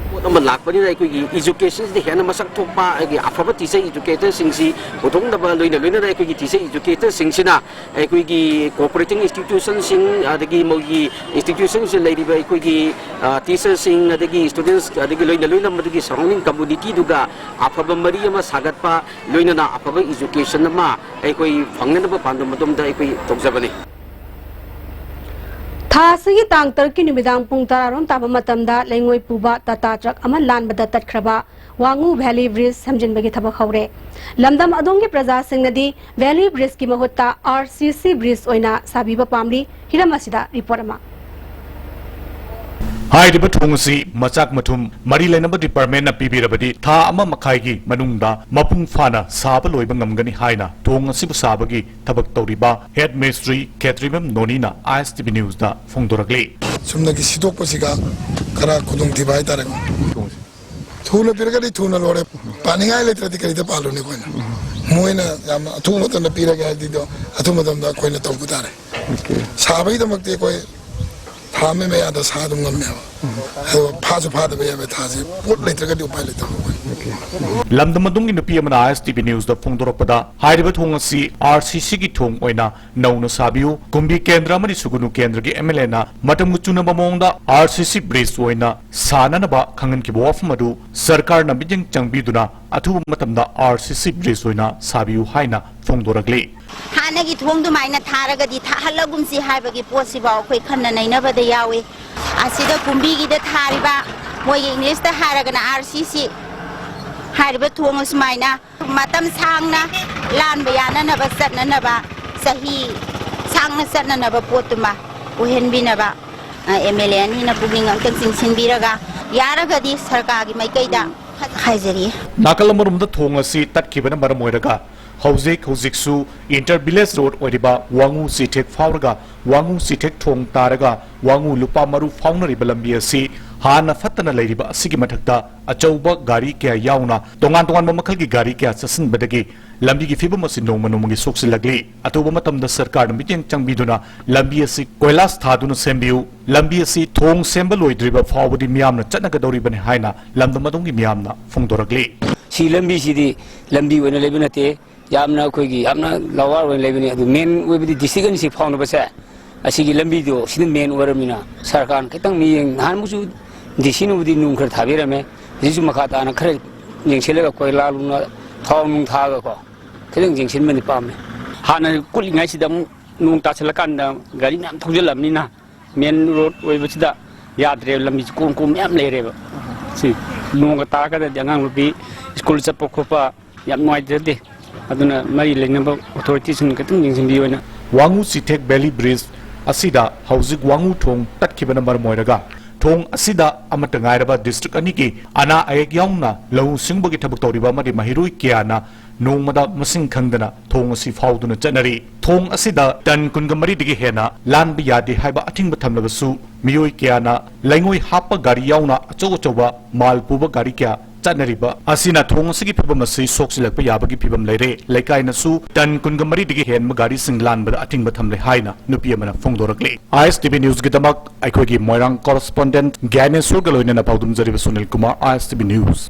ꯄꯣꯠ ꯑꯃ ꯂꯥꯛꯄꯅꯤꯅ ꯑꯩꯈꯣꯏꯒꯤ educationꯁꯤꯗ ꯍꯦꯟꯅ ꯃꯁꯛ ꯊꯣꯛꯄ ꯑꯩꯒꯤ ꯑꯐꯕ teacher educatorꯁꯤꯡꯁꯤ ꯄꯨꯊꯣꯛꯅꯕ ꯂꯣꯏꯅ ꯂꯣꯏꯅꯅ ꯑꯩꯈꯣꯏꯒꯤ teacher educatorꯁꯤꯡꯁꯤꯅ ꯑꯩꯈꯣꯏꯒꯤ cooperating institutionꯁꯤꯡ ꯑꯗꯒꯤ ꯃꯣꯏꯒꯤ institutionꯁꯤꯡ ꯂꯩꯔꯤꯕ ꯑꯩꯈꯣꯏꯒꯤ, ꯑ, teacherꯁꯤꯡ ꯑꯗꯒꯤ students ꯑꯗꯒꯤ ꯂꯣꯏꯅ ꯂꯣꯏꯅ ꯃꯗꯨꯒꯤ surrounding communityꯗꯨꯒ ꯑꯐꯕ ꯃꯔꯤ ꯑꯃ ꯁꯥꯒꯠꯄ, ꯂꯣꯏꯅꯅ ꯑꯐꯕ education ꯑꯃ ꯑꯩꯈꯣꯏ ꯐꯪꯅꯅꯕ ꯄꯥꯟꯗꯝ ꯑꯗꯣꯝꯗ ꯑꯩꯈꯣꯏ ꯇꯧꯖꯕꯅꯤ꯫ ꯊꯥ ꯑꯁꯤꯒꯤ ꯇꯥꯡ ꯇꯔꯨꯛꯀꯤ ꯅꯨꯃꯤꯗꯥꯡ ꯄꯨꯡ ꯇꯔꯥꯔꯣꯝ ꯇꯥꯕ ꯃꯇꯝꯗ ꯂꯩꯉꯣꯏ ꯄꯨꯕ ꯇꯥꯇꯥ ꯇ꯭ꯔꯛ ꯑꯃ ꯂꯥꯟꯕꯗ ꯇꯠꯈ꯭ꯔꯕ ꯋꯥꯉꯨ ꯚꯦꯂꯤ ꯕ꯭ꯔꯤꯖ ꯁꯦꯝꯖꯤꯟꯕꯒꯤ ꯊꯕꯛ ꯍꯧꯔꯦ꯫ ꯂꯝꯗꯝ ꯑꯗꯣꯝꯒꯤ ꯄ꯭ꯔꯖꯥꯁꯤꯡꯅꯗꯤ ꯚꯦꯂꯤ ꯕ꯭ꯔꯤꯖꯀꯤ ꯃꯍꯨꯠꯇ ꯑꯥꯔ ꯁꯤ ꯁꯤ ꯕ꯭ꯔꯤꯖ ꯑꯣꯏꯅ ꯁꯥꯕꯤꯕ ꯄꯥꯝꯂꯤ꯫ ꯍꯤꯔꯝ ꯑꯁꯤꯗ ꯔꯤꯄꯣꯔꯠ ꯑꯃ꯫ ꯍꯥꯏꯔꯤꯕ ꯊꯣꯡ ꯑꯁꯤ ꯃꯆꯥꯛ ꯃꯊꯨꯝ ꯃꯔꯤ ꯂꯩꯅꯕ ꯗꯤꯄꯥꯔꯠꯃꯦꯟꯅ ꯄꯤꯕꯤꯔꯕꯗꯤ ꯊꯥ ꯑꯃ ꯃꯈꯥꯏꯒꯤ ꯃꯅꯨꯡꯗ ꯃꯄꯨꯡ ꯐꯥꯅ ꯁꯥꯕ ꯂꯣꯏꯕ ꯉꯝꯒꯅꯤ ꯍꯥꯏꯅ ꯊꯣꯡ ꯑꯁꯤꯕꯨ ꯁꯥꯕꯒꯤ ꯊꯕꯛ ꯇꯧꯔꯤꯕ ꯍꯦꯗ ꯃꯤꯁꯇ꯭ꯔꯤ ꯈꯦꯇ꯭ꯔꯤꯕꯝ ꯅꯣꯅꯤꯅ ꯑꯥꯏ ꯑꯦꯁ ꯇꯤ ꯚꯤ ꯅ꯭ꯌꯨꯁꯇ ꯐꯣꯡꯗꯣꯔꯛꯂꯤ꯫ ꯆꯨꯝꯅꯒꯤ ꯁꯤꯗꯣꯛꯄꯁꯤꯒ ꯈꯔ ꯈꯨꯗꯣꯡꯊꯤꯕ ꯍꯥꯏꯇꯥꯔꯦꯀꯣ꯫ ꯊꯨꯅ ꯄꯤꯔꯒꯗꯤ ꯊꯨꯅ ꯂꯣꯏꯔꯦ꯫ ꯄꯥꯅꯤꯡꯉꯥꯏ ꯂꯩꯇ꯭ꯔꯗꯤ ꯀꯔꯤꯗ ꯄꯥꯜꯂꯨꯅꯤ ꯑꯩꯈꯣꯏꯅ? ꯃꯣꯏꯅ ꯌꯥꯝ ꯑꯊꯨꯕ ꯃꯇꯝꯗ ꯄꯤꯔꯒꯦ ꯍꯥꯏꯕꯗꯤꯗꯣ, ꯑꯊꯨꯕ ꯃꯇꯝꯗ ꯑꯩꯈꯣꯏꯅ ꯇꯧꯕ ꯇꯥꯔꯦ꯫ ꯁꯥꯕꯒꯤꯗꯃꯛꯇꯤ ꯑꯩꯈꯣꯏ ꯊꯥ ꯑꯃ ꯃꯌꯥꯗ ꯁꯥ ꯑꯗꯨꯝ ꯉꯝꯃꯦꯕ꯫ ꯑꯗꯣ ꯐꯥꯁꯨ ꯐꯥꯗꯕ ꯌꯥꯕ ꯊꯥꯁꯦ, ꯄꯣꯠ ꯂꯩꯇ꯭ꯔꯒꯗꯤ ꯎꯄꯥꯏ ꯂꯩꯇꯕ ꯑꯩꯈꯣꯏ꯫ ꯂꯝꯗꯝ ꯑꯗꯣꯝꯒꯤ ꯅꯨꯄꯤ ꯑꯃꯅ ꯑꯥꯏ ꯑꯦꯁ ꯇꯤ ꯚꯤ ꯅ꯭ꯌꯨꯁꯇ ꯐꯣꯡꯗꯣꯔꯛꯄꯗ, ꯍꯥꯏꯔꯤꯕ ꯊꯣꯡ ꯑꯁꯤ ꯑꯥꯔ ꯁꯤ ꯁꯤꯒꯤ ꯊꯣꯡ ꯑꯣꯏꯅ ꯅꯧꯅ ꯁꯥꯕꯤꯌꯨ, ꯀꯨꯝꯕꯤ ꯀꯦꯟꯗ꯭ꯔ ꯑꯃꯗꯤ ꯁꯨꯒꯨꯅꯨ ꯀꯦꯟꯗ꯭ꯔꯒꯤ ꯑꯦꯝ ꯑꯦꯜ ꯑꯦꯅ ꯃꯇꯝꯒ ꯆꯨꯅꯕ ꯃꯑꯣꯡꯗ ꯑꯥꯔ ꯁꯤ ꯁꯤ ꯕ꯭ꯔꯤꯖ ꯑꯣꯏꯅ ꯁꯥꯅꯅꯕ ꯈꯪꯍꯟꯈꯤꯕ ꯋꯥꯐꯝ ꯑꯗꯨ ꯁꯔꯀꯥꯔꯅ ꯃꯤꯠꯌꯦꯡ ꯆꯪꯕꯤꯗꯨꯅ ꯑꯊꯨꯕ ꯃꯇꯝꯗ ꯑꯥꯔ ꯁꯤ ꯁꯤ ꯕ꯭ꯔꯤꯖ ꯑꯣꯏꯅ ꯁꯥꯕꯤꯌꯨ ꯍꯥꯏꯅ ꯐꯣꯡꯗꯣꯔꯛꯂꯤ꯫ ꯍꯥꯟꯅꯒꯤ ꯊꯣꯡ ꯑꯗꯨꯃꯥꯏꯅ ꯊꯥꯔꯒꯗꯤ ꯊꯥꯍꯜꯂꯒꯨꯝꯁꯤ ꯍꯥꯏꯕꯒꯤ ꯄꯣꯠꯁꯤꯐꯥꯎ ꯑꯩꯈꯣꯏ ꯈꯟꯅ ꯅꯩꯅꯕꯗ ꯌꯥꯎꯏ꯫ ꯑꯁꯤꯗ ꯀꯨꯝꯕꯤꯒꯤꯗ ꯊꯥꯔꯤꯕ, ꯃꯣꯏꯒꯤ ꯏꯪꯂꯤꯁꯇ ꯍꯥꯏꯔꯒꯅ ꯑꯥꯔ ꯁꯤ ꯁꯤ ꯍꯥꯏꯔꯤꯕ ꯊꯣꯡ ꯑꯁꯨꯃꯥꯏꯅ ꯃꯇꯝ ꯁꯥꯡꯅ ꯂꯥꯟꯕ ꯌꯥꯅꯅꯕ, ꯆꯠꯅꯅꯕ, ꯆꯍꯤ ꯁꯥꯡꯅ ꯆꯠꯅꯅꯕ ꯄꯣꯠꯇꯨꯃ ꯑꯣꯏꯍꯟꯕꯤꯅꯕ, ꯑꯦꯝ ꯑꯦꯜ ꯑꯦ ꯑꯅꯤꯅ ꯄꯨꯛꯅꯤꯡ ꯑꯝꯇꯪ ꯆꯤꯡꯁꯤꯟꯕꯤꯔꯒ, ꯌꯥꯔꯒꯗꯤ ꯁꯔꯀꯥꯔꯒꯤ ꯃꯥꯏꯀꯩꯗ ꯍꯥꯏꯖꯔꯤ꯫ ꯅꯥꯀꯜ ꯑꯃꯔꯣꯝꯗ ꯊꯣꯡ ꯑꯁꯤ ꯇꯠꯈꯤꯕꯅ ꯃꯔꯝ ꯑꯣꯏꯔꯒ ꯍꯧꯖꯤꯛ ꯍꯧꯖꯤꯛꯁꯨ ꯏꯟꯇꯔ ꯚꯤꯂꯦꯖ ꯔꯣꯗ ꯑꯣꯏꯔꯤꯕ ꯋꯥꯉꯨ ꯆꯤꯊꯦꯛ ꯐꯥꯎꯔꯒ, ꯋꯥꯉꯨ ꯆꯤꯊꯦꯛ ꯊꯣꯡ ꯇꯥꯔꯒ ꯋꯥꯉꯨ ꯂꯨꯄꯥ ꯃꯔꯨ ꯐꯥꯎꯅꯔꯤꯕ ꯂꯝꯕꯤ ꯑꯁꯤ ꯍꯥꯟꯅ ꯐꯠꯇꯅ ꯂꯩꯔꯤꯕ ꯑꯁꯤꯒꯤ ꯃꯊꯛꯇ ꯑꯆꯧꯕ ꯒꯥꯔꯤ ꯀꯌꯥ ꯌꯥꯎꯅ ꯇꯣꯉꯥꯟ ꯇꯣꯉꯥꯟꯕ ꯃꯈꯜꯒꯤ ꯒꯥꯔꯤ ꯀꯌꯥ ꯆꯠꯁꯤꯟꯕꯗꯒꯤ ꯂꯝꯕꯤꯒꯤ ꯐꯤꯕꯝ ꯑꯁꯤ ꯅꯣꯡꯃ ꯅꯣꯡꯃꯒꯤ ꯁꯣꯛꯆꯤꯜꯂꯛꯂꯤ꯫ ꯑꯊꯨꯕ ꯃꯇꯝꯗ ꯁꯔꯀꯥꯔꯅ ꯃꯤꯠꯌꯦꯡ ꯆꯪꯕꯤꯗꯨꯅ ꯂꯝꯕꯤ ꯑꯁꯤ ꯀꯣꯏꯂꯥꯁ ꯊꯥꯗꯨꯅ ꯁꯦꯝꯕꯤꯌꯨ꯫ ꯂꯝꯕꯤ ꯑꯁꯤ ꯊꯣꯡ ꯁꯦꯝꯕ ꯂꯣꯏꯗ꯭ꯔꯤꯕ ꯐꯥꯎꯕꯗꯤ ꯃꯤꯌꯥꯝꯅ ꯆꯠꯅꯒꯗꯧꯔꯤꯕꯅꯤ ꯍꯥꯏꯅ ꯂꯝꯗꯝ ꯑꯗꯣꯝꯒꯤ ꯃꯤꯌꯥꯝꯅ ꯐꯣꯡꯗꯣꯔꯛꯂꯤ꯫ ꯁꯤ ꯂꯝꯕꯤꯁꯤꯗꯤ ꯂꯝꯕꯤ ꯑꯣꯏꯅ ꯂꯩꯕ ꯅꯠꯇꯦ, ꯌꯥꯝꯅ ꯑꯩꯈꯣꯏꯒꯤ ꯌꯥꯝꯅ ꯂꯋꯥꯔ ꯑꯣꯏꯅ ꯂꯩꯕꯅꯤ꯫ ꯑꯗꯨ ꯃꯦꯟ ꯑꯣꯏꯕꯗꯤ ꯗꯤꯁꯇ꯭ꯔꯤꯛ ꯑꯅꯤꯁꯤ ꯐꯥꯎꯅꯕꯁꯦ, ꯑꯁꯤꯒꯤ ꯂꯝꯕꯤꯗꯣ ꯁꯤꯅ ꯃꯦꯟ ꯑꯣꯏꯔꯕꯅꯤꯅ ꯁꯔꯀꯥꯔꯅ ꯈꯤꯇꯪ ꯃꯤꯠꯌꯦꯡ, ꯅꯍꯥꯟꯃꯨꯛꯁꯨ ꯗꯤ ꯁꯤꯅꯕꯨꯗꯤ ꯅꯨꯡ ꯈꯔ ꯊꯥꯕꯤꯔꯝꯃꯦ, ꯍꯧꯖꯤꯛꯁꯨ ꯃꯈꯥ ꯇꯥꯅ ꯈꯔ ꯌꯦꯡꯁꯤꯜꯂꯒ ꯀꯣꯏꯂꯥ ꯅꯨꯡꯅ ꯊꯥꯎ ꯅꯨꯡ ꯊꯥꯔꯒꯀꯣ ꯈꯤꯇꯪ ꯌꯦꯡꯁꯤꯟꯕꯅꯤ ꯄꯥꯝꯃꯦ꯫ ꯍꯥꯟꯅ ꯀꯨꯠꯂꯤꯉꯩꯁꯤꯗ ꯑꯃꯨꯛ ꯅꯣꯡ ꯇꯥꯁꯜꯂꯀꯥꯟꯗ ꯒꯥꯔꯤ ꯃꯌꯥꯝ ꯊꯧꯖꯤꯜꯂꯕꯅꯤꯅ ꯃꯦꯟ ꯔꯣꯗ ꯑꯣꯏꯕꯁꯤꯗ ꯌꯥꯗ꯭ꯔꯦꯕ, ꯂꯝꯕꯤꯁꯤ ꯀꯣꯝ ꯀꯣꯝ ꯃꯌꯥꯝ ꯂꯩꯔꯦꯕ꯫ ꯁꯤ ꯅꯣꯡꯒ ꯇꯥꯔꯒꯗꯤ ꯑꯉꯥꯡ ꯅꯨꯄꯤ ꯁ꯭ꯀꯨꯜ ꯆꯠꯄ ꯈꯣꯠꯄ ꯌꯥꯝ ꯅꯨꯡꯉꯥꯏꯖꯗꯦ꯫ ꯑꯗꯨꯅ ꯃꯔꯤ ꯂꯩꯅꯕ ꯑꯣꯊꯣꯔꯤꯇꯤꯁꯤꯡꯅ ꯈꯤꯇꯪ ꯌꯦꯡꯁꯤꯟꯕꯤꯌꯨ ꯍꯥꯏꯅ꯫ ꯋꯥꯉꯨ ꯆꯤꯊꯦꯛ ꯚꯦꯂꯤ ꯕ꯭ꯔꯤꯖ ꯑꯁꯤꯗ ꯍꯧꯖꯤꯛ ꯋꯥꯉꯨ ꯊꯣꯡ ꯇꯠꯈꯤꯕꯅ ꯃꯔꯝ ꯑꯣꯏꯔꯒ ꯊꯣꯡ ꯑꯁꯤꯗ ꯑꯃꯠꯇ ꯉꯥꯏꯔꯕ ꯗꯤꯁꯇ꯭ꯔꯤꯛ ꯑꯅꯤꯒꯤ ꯑꯅꯥ ꯑꯌꯦꯛ ꯌꯥꯎꯅ ꯂꯧꯎ ꯁꯤꯡꯎꯕꯒꯤ ꯊꯕꯛ ꯇꯧꯔꯤꯕ ꯑꯃꯗꯤ ꯃꯍꯩꯔꯣꯏ ꯀꯌꯥꯅ ꯅꯣꯡꯃꯗ ꯃꯁꯤꯡ ꯈꯪꯗꯅ ꯊꯣꯡ ꯑꯁꯤ ꯐꯥꯎꯗꯨꯅ ꯆꯠꯅꯔꯤ꯫ ꯊꯣꯡ ꯑꯁꯤꯗ ꯇꯟ ꯀꯨꯟꯒ ꯃꯔꯤꯗꯒꯤ ꯍꯦꯟꯅ ꯂꯥꯟꯕ ꯌꯥꯗꯦ ꯍꯥꯏꯕ ꯑꯊꯤꯡꯕ ꯊꯝꯂꯕꯁꯨ ꯃꯤꯑꯣꯏ ꯀꯌꯥꯅ ꯂꯩꯉꯣꯏ ꯍꯥꯞꯄ ꯒꯥꯔꯤ ꯌꯥꯎꯅ ꯑꯆꯧ ꯑꯆꯧꯕ ꯃꯥꯜ ꯄꯨꯕ ꯒꯥꯔꯤ ꯀꯌꯥ ꯆꯠꯅꯔꯤꯕ ꯑꯁꯤꯅ ꯊꯣꯡ ꯑꯁꯤꯒꯤ ꯐꯤꯕꯝ ꯑꯁꯤ ꯁꯣꯛꯆꯤꯜꯂꯛꯄ ꯌꯥꯕꯒꯤ ꯐꯤꯕꯝ ꯂꯩꯔꯦ꯫ ꯂꯩꯀꯥꯏꯅꯁꯨ ꯇꯟ ꯀꯨꯟꯒ ꯃꯔꯤꯗꯒꯤ ꯍꯦꯟꯕ ꯒꯥꯔꯤꯁꯤꯡ ꯂꯥꯟꯕꯗ ꯑꯊꯤꯡꯕ ꯊꯝꯂꯦ ꯍꯥꯏꯅ ꯅꯨꯄꯤ ꯑꯃꯅ ꯐꯣꯡꯗꯣꯔꯛꯂꯤ꯫ ꯑꯥꯏ ꯑꯦꯁ ꯇꯤ ꯚꯤ ꯅ꯭ꯌꯨꯁꯀꯤꯗꯃꯛ ꯑꯩꯈꯣꯏꯒꯤ ꯃꯣꯏꯔꯥꯡ ꯀꯣꯔꯦꯁꯄꯣꯟꯗꯦꯟꯠ ꯒ꯭ꯌꯥꯅꯦꯁꯣꯔꯒ ꯂꯣꯏꯅꯅ ꯄꯥꯎꯗꯝꯖꯔꯤꯕ ꯁꯨꯅꯤꯜ ꯀꯨꯃꯥꯔ, ꯑꯥꯏ ꯑꯦꯁ ꯇꯤ ꯚꯤ ꯅ꯭ꯌꯨꯁ꯫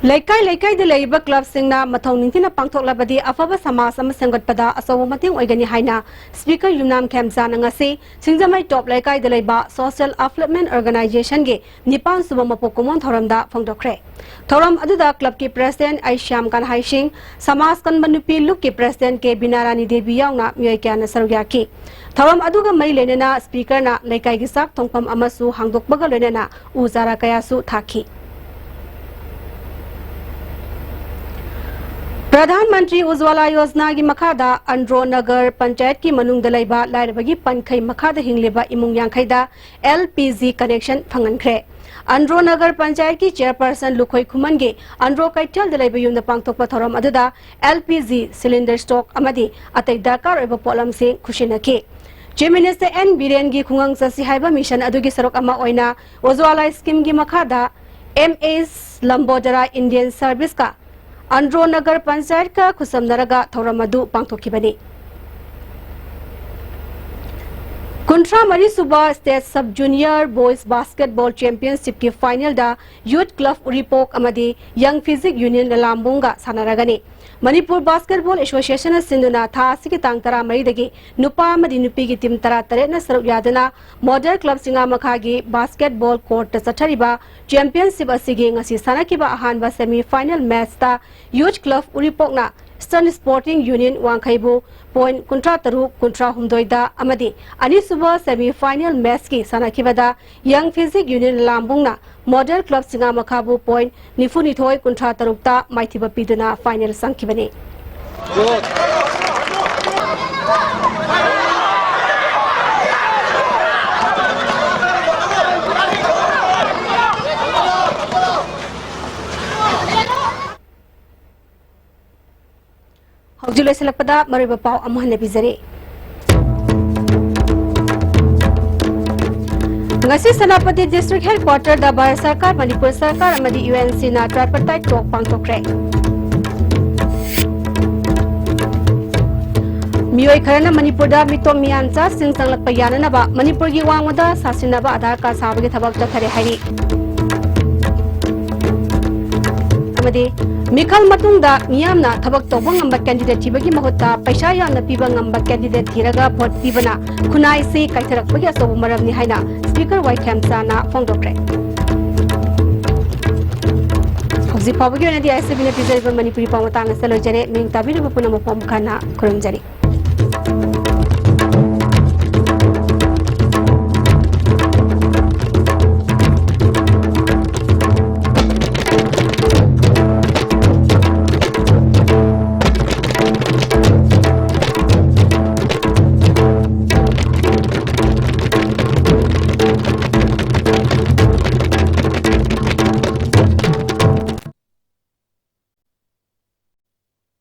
ꯂꯩꯀꯥꯏ ꯂꯩꯀꯥꯏꯗ ꯂꯩꯔꯤꯕ ꯀ꯭ꯂꯕꯁꯤꯡꯅ ꯃꯊꯧ ꯅꯤꯡꯊꯤꯅ ꯄꯥꯡꯊꯣꯛꯂꯕꯗꯤ ꯑꯐꯕ ꯁꯃꯥꯖ ꯑꯃ ꯁꯦꯝꯒꯠꯄꯗ ꯑꯆꯧꯕ ꯃꯇꯦꯡ ꯑꯣꯏꯒꯅꯤ ꯍꯥꯏꯅ ꯁ꯭ꯄꯤꯀꯔ ꯌꯨꯝꯅꯥꯝ ꯈꯦꯝꯆꯥꯅ ꯉꯁꯤ ꯁꯤꯡꯖꯃꯩ ꯇꯣꯞ ꯂꯩꯀꯥꯏꯗ ꯂꯩꯕ ꯁꯣꯁꯤꯌꯦꯜ ꯑꯞꯂꯤꯞꯃꯦꯟ ꯑꯣꯔꯒꯅꯥꯏꯖꯦꯁꯟꯒꯤ ꯅꯤꯄꯥꯟ ꯁꯨꯕ ꯃꯄꯣꯛ ꯀꯨꯝꯑꯣꯟ ꯊꯧꯔꯝꯗ ꯐꯣꯡꯗꯣꯛꯈ꯭ꯔꯦ꯫ ꯊꯧꯔꯝ ꯑꯗꯨꯗ ꯀ꯭ꯂꯕꯀꯤ ꯄ꯭ꯔꯦꯁꯤꯗꯦꯟꯠ ꯑꯩ ꯁ꯭ꯌꯥꯝ ꯀꯥꯟꯍꯥꯏ ꯁꯤꯡ, ꯁꯃꯥꯖ ꯀꯟꯕ ꯅꯨꯄꯤ ꯂꯨꯞꯀꯤ ꯄ꯭ꯔꯦꯁꯤꯗꯦꯟꯠ ꯀꯦ ꯕꯤꯅꯥꯔꯥꯅꯤ ꯗꯦꯕꯤ ꯌꯥꯎꯅ ꯃꯤꯑꯣꯏ ꯀꯌꯥꯅ ꯁꯔꯨꯛ ꯌꯥꯈꯤ꯫ ꯊꯧꯔꯝ ꯑꯗꯨꯒ ꯃꯔꯤ ꯂꯩꯅꯅ ꯁ꯭ꯄꯤꯀꯔꯅ ꯂꯩꯀꯥꯏꯒꯤ ꯆꯥꯛ ꯊꯣꯡꯐꯝ ꯑꯃꯁꯨ ꯍꯥꯡꯗꯣꯛꯄꯒ ꯂꯣꯏꯅꯅ ꯎ ꯆꯥꯔꯥ ꯀꯌꯥꯁꯨ ꯊꯥꯈꯤ꯫ ꯄ꯭ꯔꯙꯥꯟ ꯃꯟꯇ꯭ꯔꯤ ꯎꯖ꯭ꯋꯥꯂꯥ ꯌꯣꯖꯅꯥꯒꯤ ꯃꯈꯥꯗ ꯑꯟꯗ꯭ꯔꯣ ꯅꯒꯔ ꯄꯟꯆꯥꯌꯠꯀꯤ ꯃꯅꯨꯡꯗ ꯂꯩꯕ ꯂꯥꯏꯔꯕꯒꯤ ꯄꯟꯈꯩ ꯃꯈꯥꯗ ꯍꯤꯡꯂꯤꯕ ꯏꯃꯨꯡ ꯌꯥꯡꯈꯩꯗ ꯑꯦꯜ ꯄꯤ ꯖꯤ ꯀꯅꯦꯛꯁꯟ ꯐꯪꯍꯟꯈ꯭ꯔꯦ꯫ ꯑꯟꯗ꯭ꯔꯣ ꯅꯒꯔ ꯄꯟꯆꯥꯌꯠꯀꯤ ꯆꯦꯌꯔꯄꯔꯁꯟ ꯂꯨꯈꯣꯏ ꯈꯨꯃꯟꯒꯤ ꯑꯟꯗ꯭ꯔꯣ ꯀꯩꯊꯦꯜꯗ ꯂꯩꯕ ꯌꯨꯝꯗ ꯄꯥꯡꯊꯣꯛꯄ ꯊꯧꯔꯝ ꯑꯗꯨꯗ L P G cylinder stock ꯑꯃꯗꯤ ꯑꯇꯩ ꯗꯔꯀꯥꯔ ꯑꯣꯏꯕ ꯄꯣꯠꯂꯝꯁꯤꯡ ꯈꯨꯠꯁꯤꯟꯅꯈꯤ꯫ ꯆꯤꯐ ꯃꯤꯅꯤꯁꯇꯔ ꯑꯦꯟ ꯕꯤꯔꯦꯟꯒꯤ ꯈꯨꯡꯒꯪ ꯆꯠꯁꯤ ꯍꯥꯏꯕ ꯃꯤꯁꯟ ꯑꯗꯨꯒꯤ ꯁꯔꯨꯛ ꯑꯃ ꯑꯣꯏꯅ ꯎꯖ꯭ꯋꯥꯂꯥ ꯁ꯭ꯀꯤꯝꯒꯤ ꯃꯈꯥꯗ ꯑꯦꯝ ꯑꯦꯁ ꯂꯝꯕꯣꯗꯔꯥ ꯏꯟꯗꯤꯌꯟ ꯁꯔꯚꯤꯁꯀ ꯑꯟꯗ꯭ꯔꯣ ꯅꯒꯔ ꯄꯟꯆꯥꯌꯠꯀ ꯈꯨꯠꯁꯝꯅꯔꯒ ꯊꯧꯔꯝ ꯑꯗꯨ ꯄꯥꯡꯊꯣꯛꯈꯤꯕꯅꯤ꯫ ꯀꯨꯟꯊ꯭ꯔꯥ ꯃꯔꯤ ꯁꯨꯕ state sub junior boys basketball ꯆꯦꯝꯄꯤꯌꯟꯁꯤꯞꯀꯤ ꯐꯥꯏꯅꯦꯜꯗ ꯌꯨꯊ ꯀ꯭ꯂꯕ ꯎꯔꯤꯄꯣꯛ ꯑꯃꯗꯤ ꯌꯪ ꯐꯤꯖꯤꯛ ꯌꯨꯅꯤꯌꯟ ꯂꯂꯥꯝꯕꯨꯡꯒ ꯁꯥꯟꯅꯔꯒꯅꯤ꯫ ꯃꯅꯤꯄꯨꯔ ꯕꯥꯁꯀꯦꯠꯕꯣꯜ ꯑꯦꯁꯣꯁꯤꯌꯦꯁꯟꯅ ꯁꯤꯟꯗꯨꯅ ꯊꯥ ꯑꯁꯤꯒꯤ ꯇꯥꯡ ꯇꯔꯥꯃꯔꯤꯗꯒꯤ ꯅꯨꯄꯥ ꯑꯃꯗꯤ ꯅꯨꯄꯤꯒꯤ ꯇꯤꯝ ꯇꯔꯥꯇꯔꯦꯠꯅ ꯁꯔꯨꯛ ꯌꯥꯗꯨꯅ ꯃꯣꯗꯦꯜ ꯀ꯭ꯂꯕ ꯆꯤꯉꯥ ꯃꯈꯥꯒꯤ ꯕꯥꯁꯀꯦꯠꯕꯣꯜ ꯀꯣꯔꯠꯇ ꯆꯠꯊꯔꯤꯕ ꯆꯦꯝꯄꯤꯌꯟꯁꯤꯞ ꯑꯁꯤꯒꯤ ꯉꯁꯤ ꯁꯥꯟꯅꯈꯤꯕ ꯑꯍꯥꯟꯕ ꯁꯦꯃꯤ ꯐꯥꯏꯅꯦꯜ ꯃꯦꯆꯇ ꯌꯨꯊ ꯀ꯭ꯂꯕ ꯎꯔꯤꯄꯣꯛꯅ Western Sporting Union ꯋꯥꯡꯈꯩꯕꯨ point ꯀꯨꯟꯊ꯭ꯔꯥ ꯇꯔꯨꯛ ꯀꯨꯟꯊ꯭ꯔꯥ ꯍꯨꯝꯗꯣꯏꯗ ꯑꯃꯗꯤ ꯑꯅꯤꯁꯨꯕ semi final matchꯀꯤ ꯁꯥꯟꯅꯈꯤꯕꯗ Young Physique Union ꯂꯥꯝꯕꯨꯡꯅ Model Club ꯁꯤꯡꯉꯥꯃꯈꯥꯕꯨ point ꯅꯤꯐꯨꯅꯤꯊꯣꯏ ꯀꯨꯟꯊ꯭ꯔꯥ ꯇꯔꯨꯛꯇ ꯃꯥꯏꯊꯤꯕ ꯄꯤꯗꯨꯅ final ꯆꯪꯈꯤꯕꯅꯤ꯫ ꯍꯧꯖꯤꯛ ꯂꯣꯏꯁꯤꯜꯂꯛꯄꯗ ꯃꯔꯨꯑꯣꯏꯕ ꯄꯥꯎ ꯑꯃꯨꯛ ꯍꯟꯅ ꯄꯤꯖꯔꯤ꯫ ꯉꯁꯤ ꯁꯦꯅꯥꯄꯇꯤ District Headquarterꯗ ꯚꯥꯔꯠ ꯁꯔꯀꯥꯔ, ꯃꯅꯤꯄꯨꯔ ꯁꯔꯀꯥꯔ ꯑꯃꯗꯤ UNCꯅ tripartite talk ꯄꯥꯡꯊꯣꯛꯈ꯭ꯔꯦ꯫ ꯃꯤꯑꯣꯏ ꯈꯔꯅ ꯃꯅꯤꯄꯨꯔꯗ ꯃꯤꯇꯣꯞ ꯃꯤꯌꯥꯟꯆꯥꯁꯤꯡ ꯆꯪꯂꯛꯄ ꯌꯥꯅꯅꯕ ꯃꯅꯤꯄꯨꯔꯒꯤ ꯋꯥꯡꯃꯗ ꯁꯥꯁꯤꯟꯅꯕ ꯑꯙꯥꯔ ꯀꯥꯔꯗ ꯁꯥꯕꯒꯤ ꯊꯕꯛ ꯆꯠꯊꯔꯦ ꯍꯥꯏꯔꯤ꯫ ꯑꯃꯗꯤ ꯃꯤꯈꯜ ꯃꯇꯨꯡꯗ ꯃꯤꯌꯥꯝꯅ ꯊꯕꯛ ꯇꯧꯕ ꯉꯝꯕ candidate ꯊꯤꯕꯒꯤ ꯃꯍꯨꯠꯇ ꯄꯩꯁꯥ ꯌꯥꯝꯅ ꯄꯤꯕ ꯉꯝꯕ candidate ꯊꯤꯔꯒ vote ꯄꯤꯕꯅ ꯈꯨꯟꯅꯥꯏꯁꯤ ꯀꯥꯏꯊꯔꯛꯄꯒꯤ ꯑꯆꯧꯕ ꯃꯔꯝꯅꯤ ꯍꯥꯏꯅ Speaker ꯋꯥꯏꯈ꯭ꯔꯦꯝꯆꯥꯅ ꯐꯣꯡꯗꯣꯛꯈ꯭ꯔꯦ꯫ ꯍꯧꯖꯤꯛ ꯐꯥꯎꯕꯒꯤ ꯑꯣꯏꯅꯗꯤ ISBNꯅ ꯄꯤꯖꯔꯤꯕ ꯃꯅꯤꯄꯨꯔꯤ ꯄꯥꯎ ꯃꯇꯥꯡ ꯑꯁꯤꯗ ꯂꯣꯏꯖꯔꯦ꯫ ꯃꯤꯡ ꯇꯥꯕꯤꯔꯤꯕ ꯄꯨꯝꯅꯃꯛꯄꯨ ꯑꯃꯨꯛ ꯍꯟꯅ ꯈꯨꯔꯨꯝꯖꯔꯤ꯫